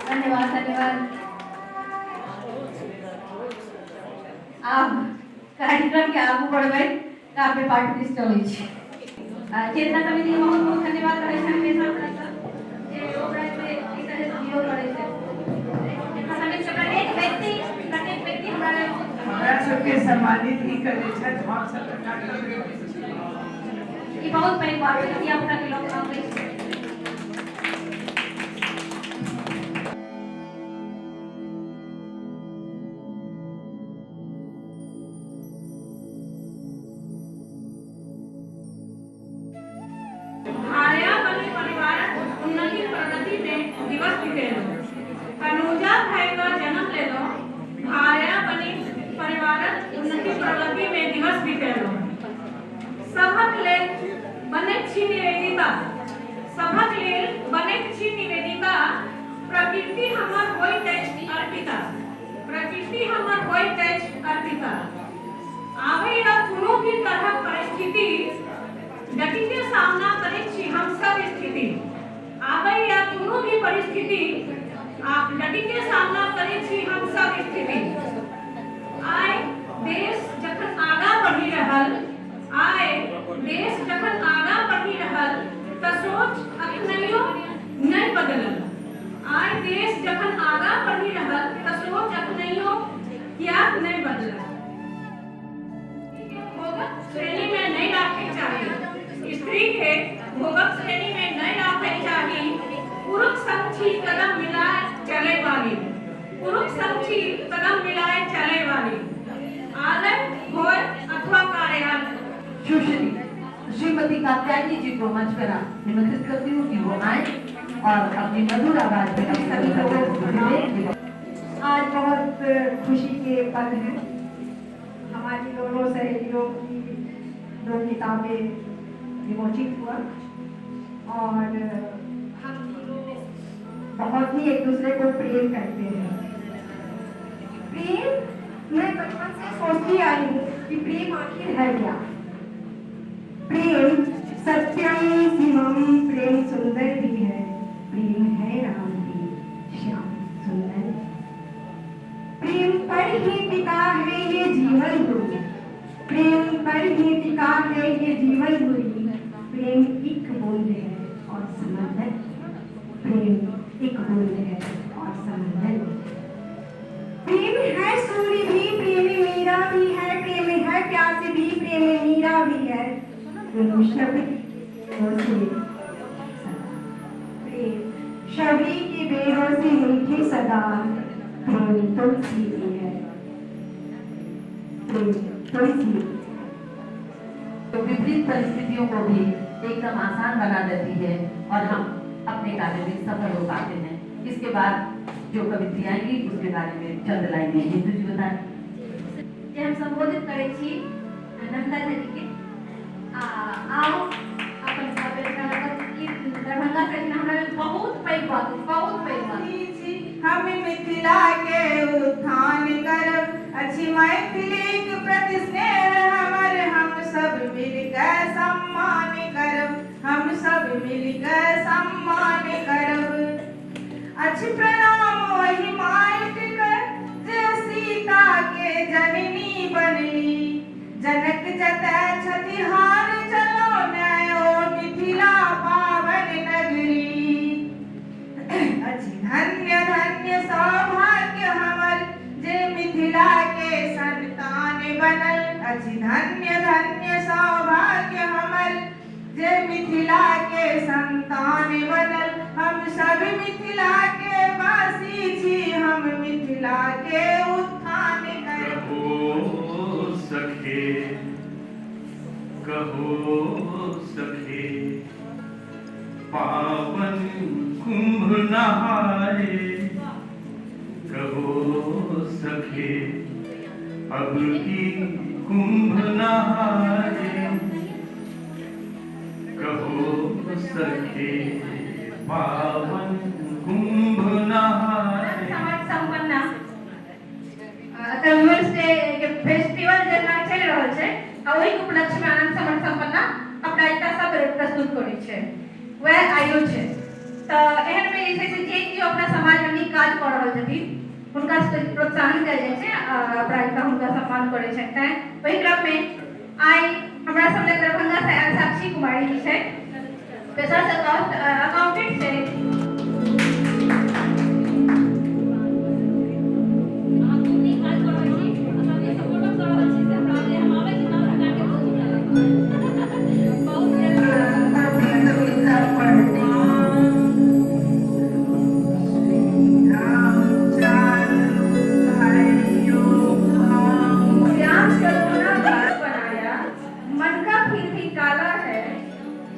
धन्यवाद धन्यवाद। आब कार्यक्रम के आगू बढ़बै काव्य पाठ दिस चलै छी। चेतना समिति के बहुत बहुत धन्यवाद रहै छै हमेशा अपना सब जे ओकरा एहि तरह सहयोग करै छै। चेतना समिति के प्रत्येक व्यक्ति हमरा लेल बहुत हमरा सबके सम्मानित ही करै छथि, हम सब ई बहुत पैघ बात छै, धिया पुता के लोक आबै छै। भार्या बनि परिवारक उन्नति प्रगति में दिवस बितेलहुँ। तनुजा भय कऽ जन्म लेलहुँ, भार्या बनि परिवारक उन्नति प्रगति में दिवस बितेलहुँ। सभक लेल बनैत छी निवेदिता, सभक लेल बनैत छी निवेदिता, प्रकृति हमर होइत अछि अर्पिता, प्रकृति हमर होइत अछि अर्पिता। आबैया कोनो भी तरहक परिस्थिति, डटिके सामना करैत छी हम सब स्थिति। आबैया कोनो भी परिस्थिति, डटिके सामना करैत छी हम सब स्थिति। आइ देश जखन आगाँ बढ़ि रहल, आइ देश जखन आगाँ बढ़ि रहल, तऽ सोच अखनैयो नहि बदलल। आइ देश जखन आगाँ बढ़ि रहल, तऽ सोच अखनैयो कियाक नहि बदलल? भोगक श्रेणी में नहीं राखै चाही, स्त्री के भोगक श्रेणी में नहीं राखै चाही। पुरुष संग छी कदम मिलाए चले वाली, पुरुष संग छी कदम मिलाए चले वाली। आलय होय अथवा कार्यालय। सुश्री श्रीमती कात्यायनी जी को मंच पर निमंत्रित करती हूँ कि वो आए और अपनी मधुर आवाज में हम सभी लोगों को। आज बहुत खुशी के पल हैं। हमारी दोनों सहेलियों की दो किताबें विमोचित हुआ और हम तीनों बहुत ही एक दूसरे को प्रेम करते हैं। प्रेम मैं बचपन से सोचती आई हूँ कि प्रेम आखिर है क्या। प्रेम सत्यम शिवम, प्रेम सुंदर भी है, प्रेम है राम भी श्याम सुंदर। प्रेम पर ही टिका है ये जीवन गुरु, प्रेम पर ही टिका है ये जीवन गुरु। प्रेम एक बूंद है और समंदर, प्रेम एक बूंद है और समंदर। प्रेम है सूर्य भी, प्रेम मीरा भी है, प्रेम है प्यास भी, प्रेम मीरा भी है। प्रेम शबरी की बेरों से मीठी सदा, प्रेम तुलसी भी है, प्रेम तुलसी। तो विपरीत परिस्थितियों को भी एकदम आसान बना देती है और हम अपने कार्य में सफल हो पाते हैं। इसके बाद जो कवित्री आएंगी उसके बारे में चंद लाइनें हिंदू जी बताएं। जे हम संबोधित करै छी नंदा जी के, आओ अपन सब दरभंगा से हमरा बहुत पैघ बात, बहुत पैघ बात। हम मिथिला के उत्थान करब, अच्छी मैथिली के प्रति स्नेह हमर, हम सब मिलकर सम्मान करब, हम सब मिलकर सम्मान करब। अच्छी प्रणाम वही माटि कर जे सीता के जननी बनली, जनक जतय छथि हार चलो ओ मिथिला पावन नगरी। अच्छी धन्य धन्य सौभाग्य हमर जे मिथिला के संतान बनल, अच्छी धन्य धन्य सौभाग्य हमर जे मिथिला के संतान बनल। हम सब मिथिला के वासी छी, हम मिथिला के उत्थान करब। कहो सखे, कहो सखे, पावन कुंभ नहाए, कहो सखे अब की कुंभ नहाए, कहो सखे पावन कुंभ नहाए। समाज संपन्ना वुमेन्स डे के फेस्टिवल जेना चलि रहल छै आ ओहि उपलक्ष्य में आनंद समाज संपन्ना अपराजिता सब प्रस्तुत करै छै, वएह आयो छै। तऽ एहन में जे छै से जे केओ अपना समाज में नीक काज कऽ रहल छथिन हुनका प्रोत्साहन कयल जाइ छै आ अपराजिता हुनका सम्मान करै छनि। तैं ओहि क्रम में आइ हमरा सब लग दरभंगा से आयल साक्षी कुमारी जी छै, पेशा से अकाउंटेंट छै। बनाया मन का फिर भी काला है,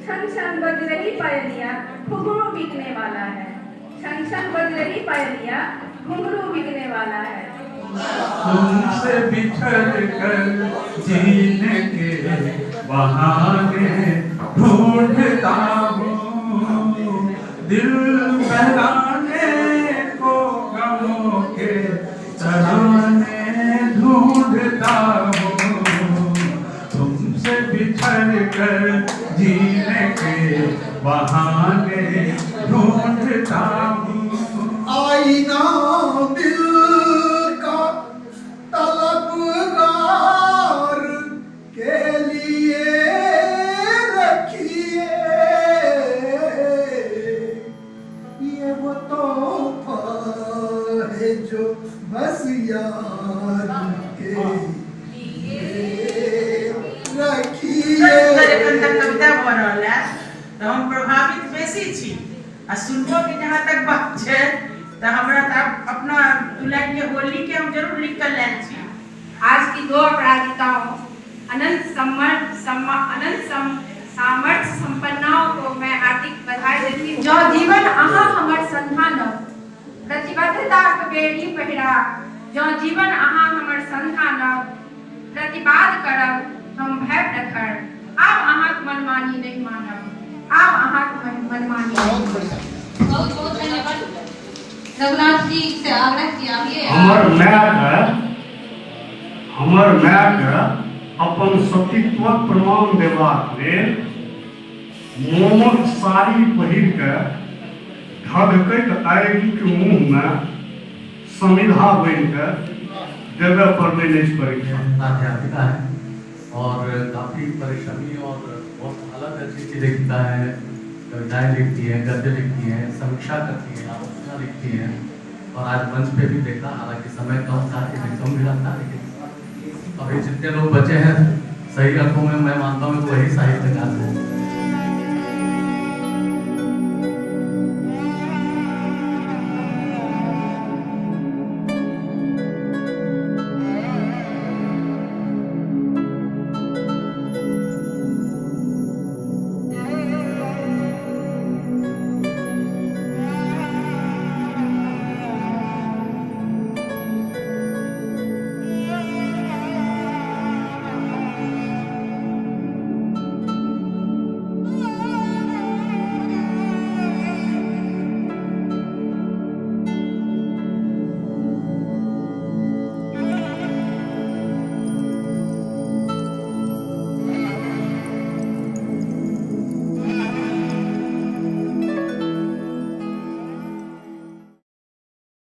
छन छन बज रही पायलिया घुंघरू बिकने वाला है, छन छन बज रही पायलिया घुंघरू बिकने वाला है। तुमसे बिछड़ कर जीने के बहाने ढूंढता हूँ, दिल बहलाने को गमों के तराने ढूंढता हूँ। तुमसे बिछड़ कर जीने के बहाने ढूंढता हूँ। आईना दिल का तलबगार के लिए रखिए, ये वो तोहफा है जो बस यार के लिए रखिए। एखन तक कविता भऽ रहल है तऽ हम प्रभावित बेसी छी आ सुनबो के जहाँ तक बात छै तऽ हमरा तऽ अपना दुल्हन के होली के हम जरूर लिख कर लायल छी। आज की दो अपराजिताओं अनंत सामर्थ्य संपन्नाओं को मैं हार्दिक बधाई देती हूँ। जो जीवन अहाँ हमर संधानब प्रतिबद्धताक बेड़ी पहिरा, जो जीवन अहाँ हमर संधानब प्रतिवाद करब हम भय प्रखर, आब अहाँक मनमानी नहीं मानब, आब अहाँक मनमानी। बहुत बहुत धन्यवाद। रघुनाथ जी से आग्रह कि आबिए। हमर मायके अपन सतीत्वक प्रमाण देबाक लेल मोमक साड़ी पहिर के धधकैत आगिक मुँहमे समिधा बनि के देबय पड़लनि अछि परीक्षा। अध्यापिका है और काफ़ी परिश्रमी और बहुत हालत अच्छी अच्छी लेखिका है, कविताएं लिखती हैं, गद्य लिखती हैं, समीक्षा करती हैं, आलोचना लिखती हैं और आज मंच पे भी देखा, हालांकि समय कम था, इन्हें कम मिला था, लेकिन अभी जितने लोग बचे हैं सही अर्थों में मैं मानता हूँ कि वही साहित्यकार हैं।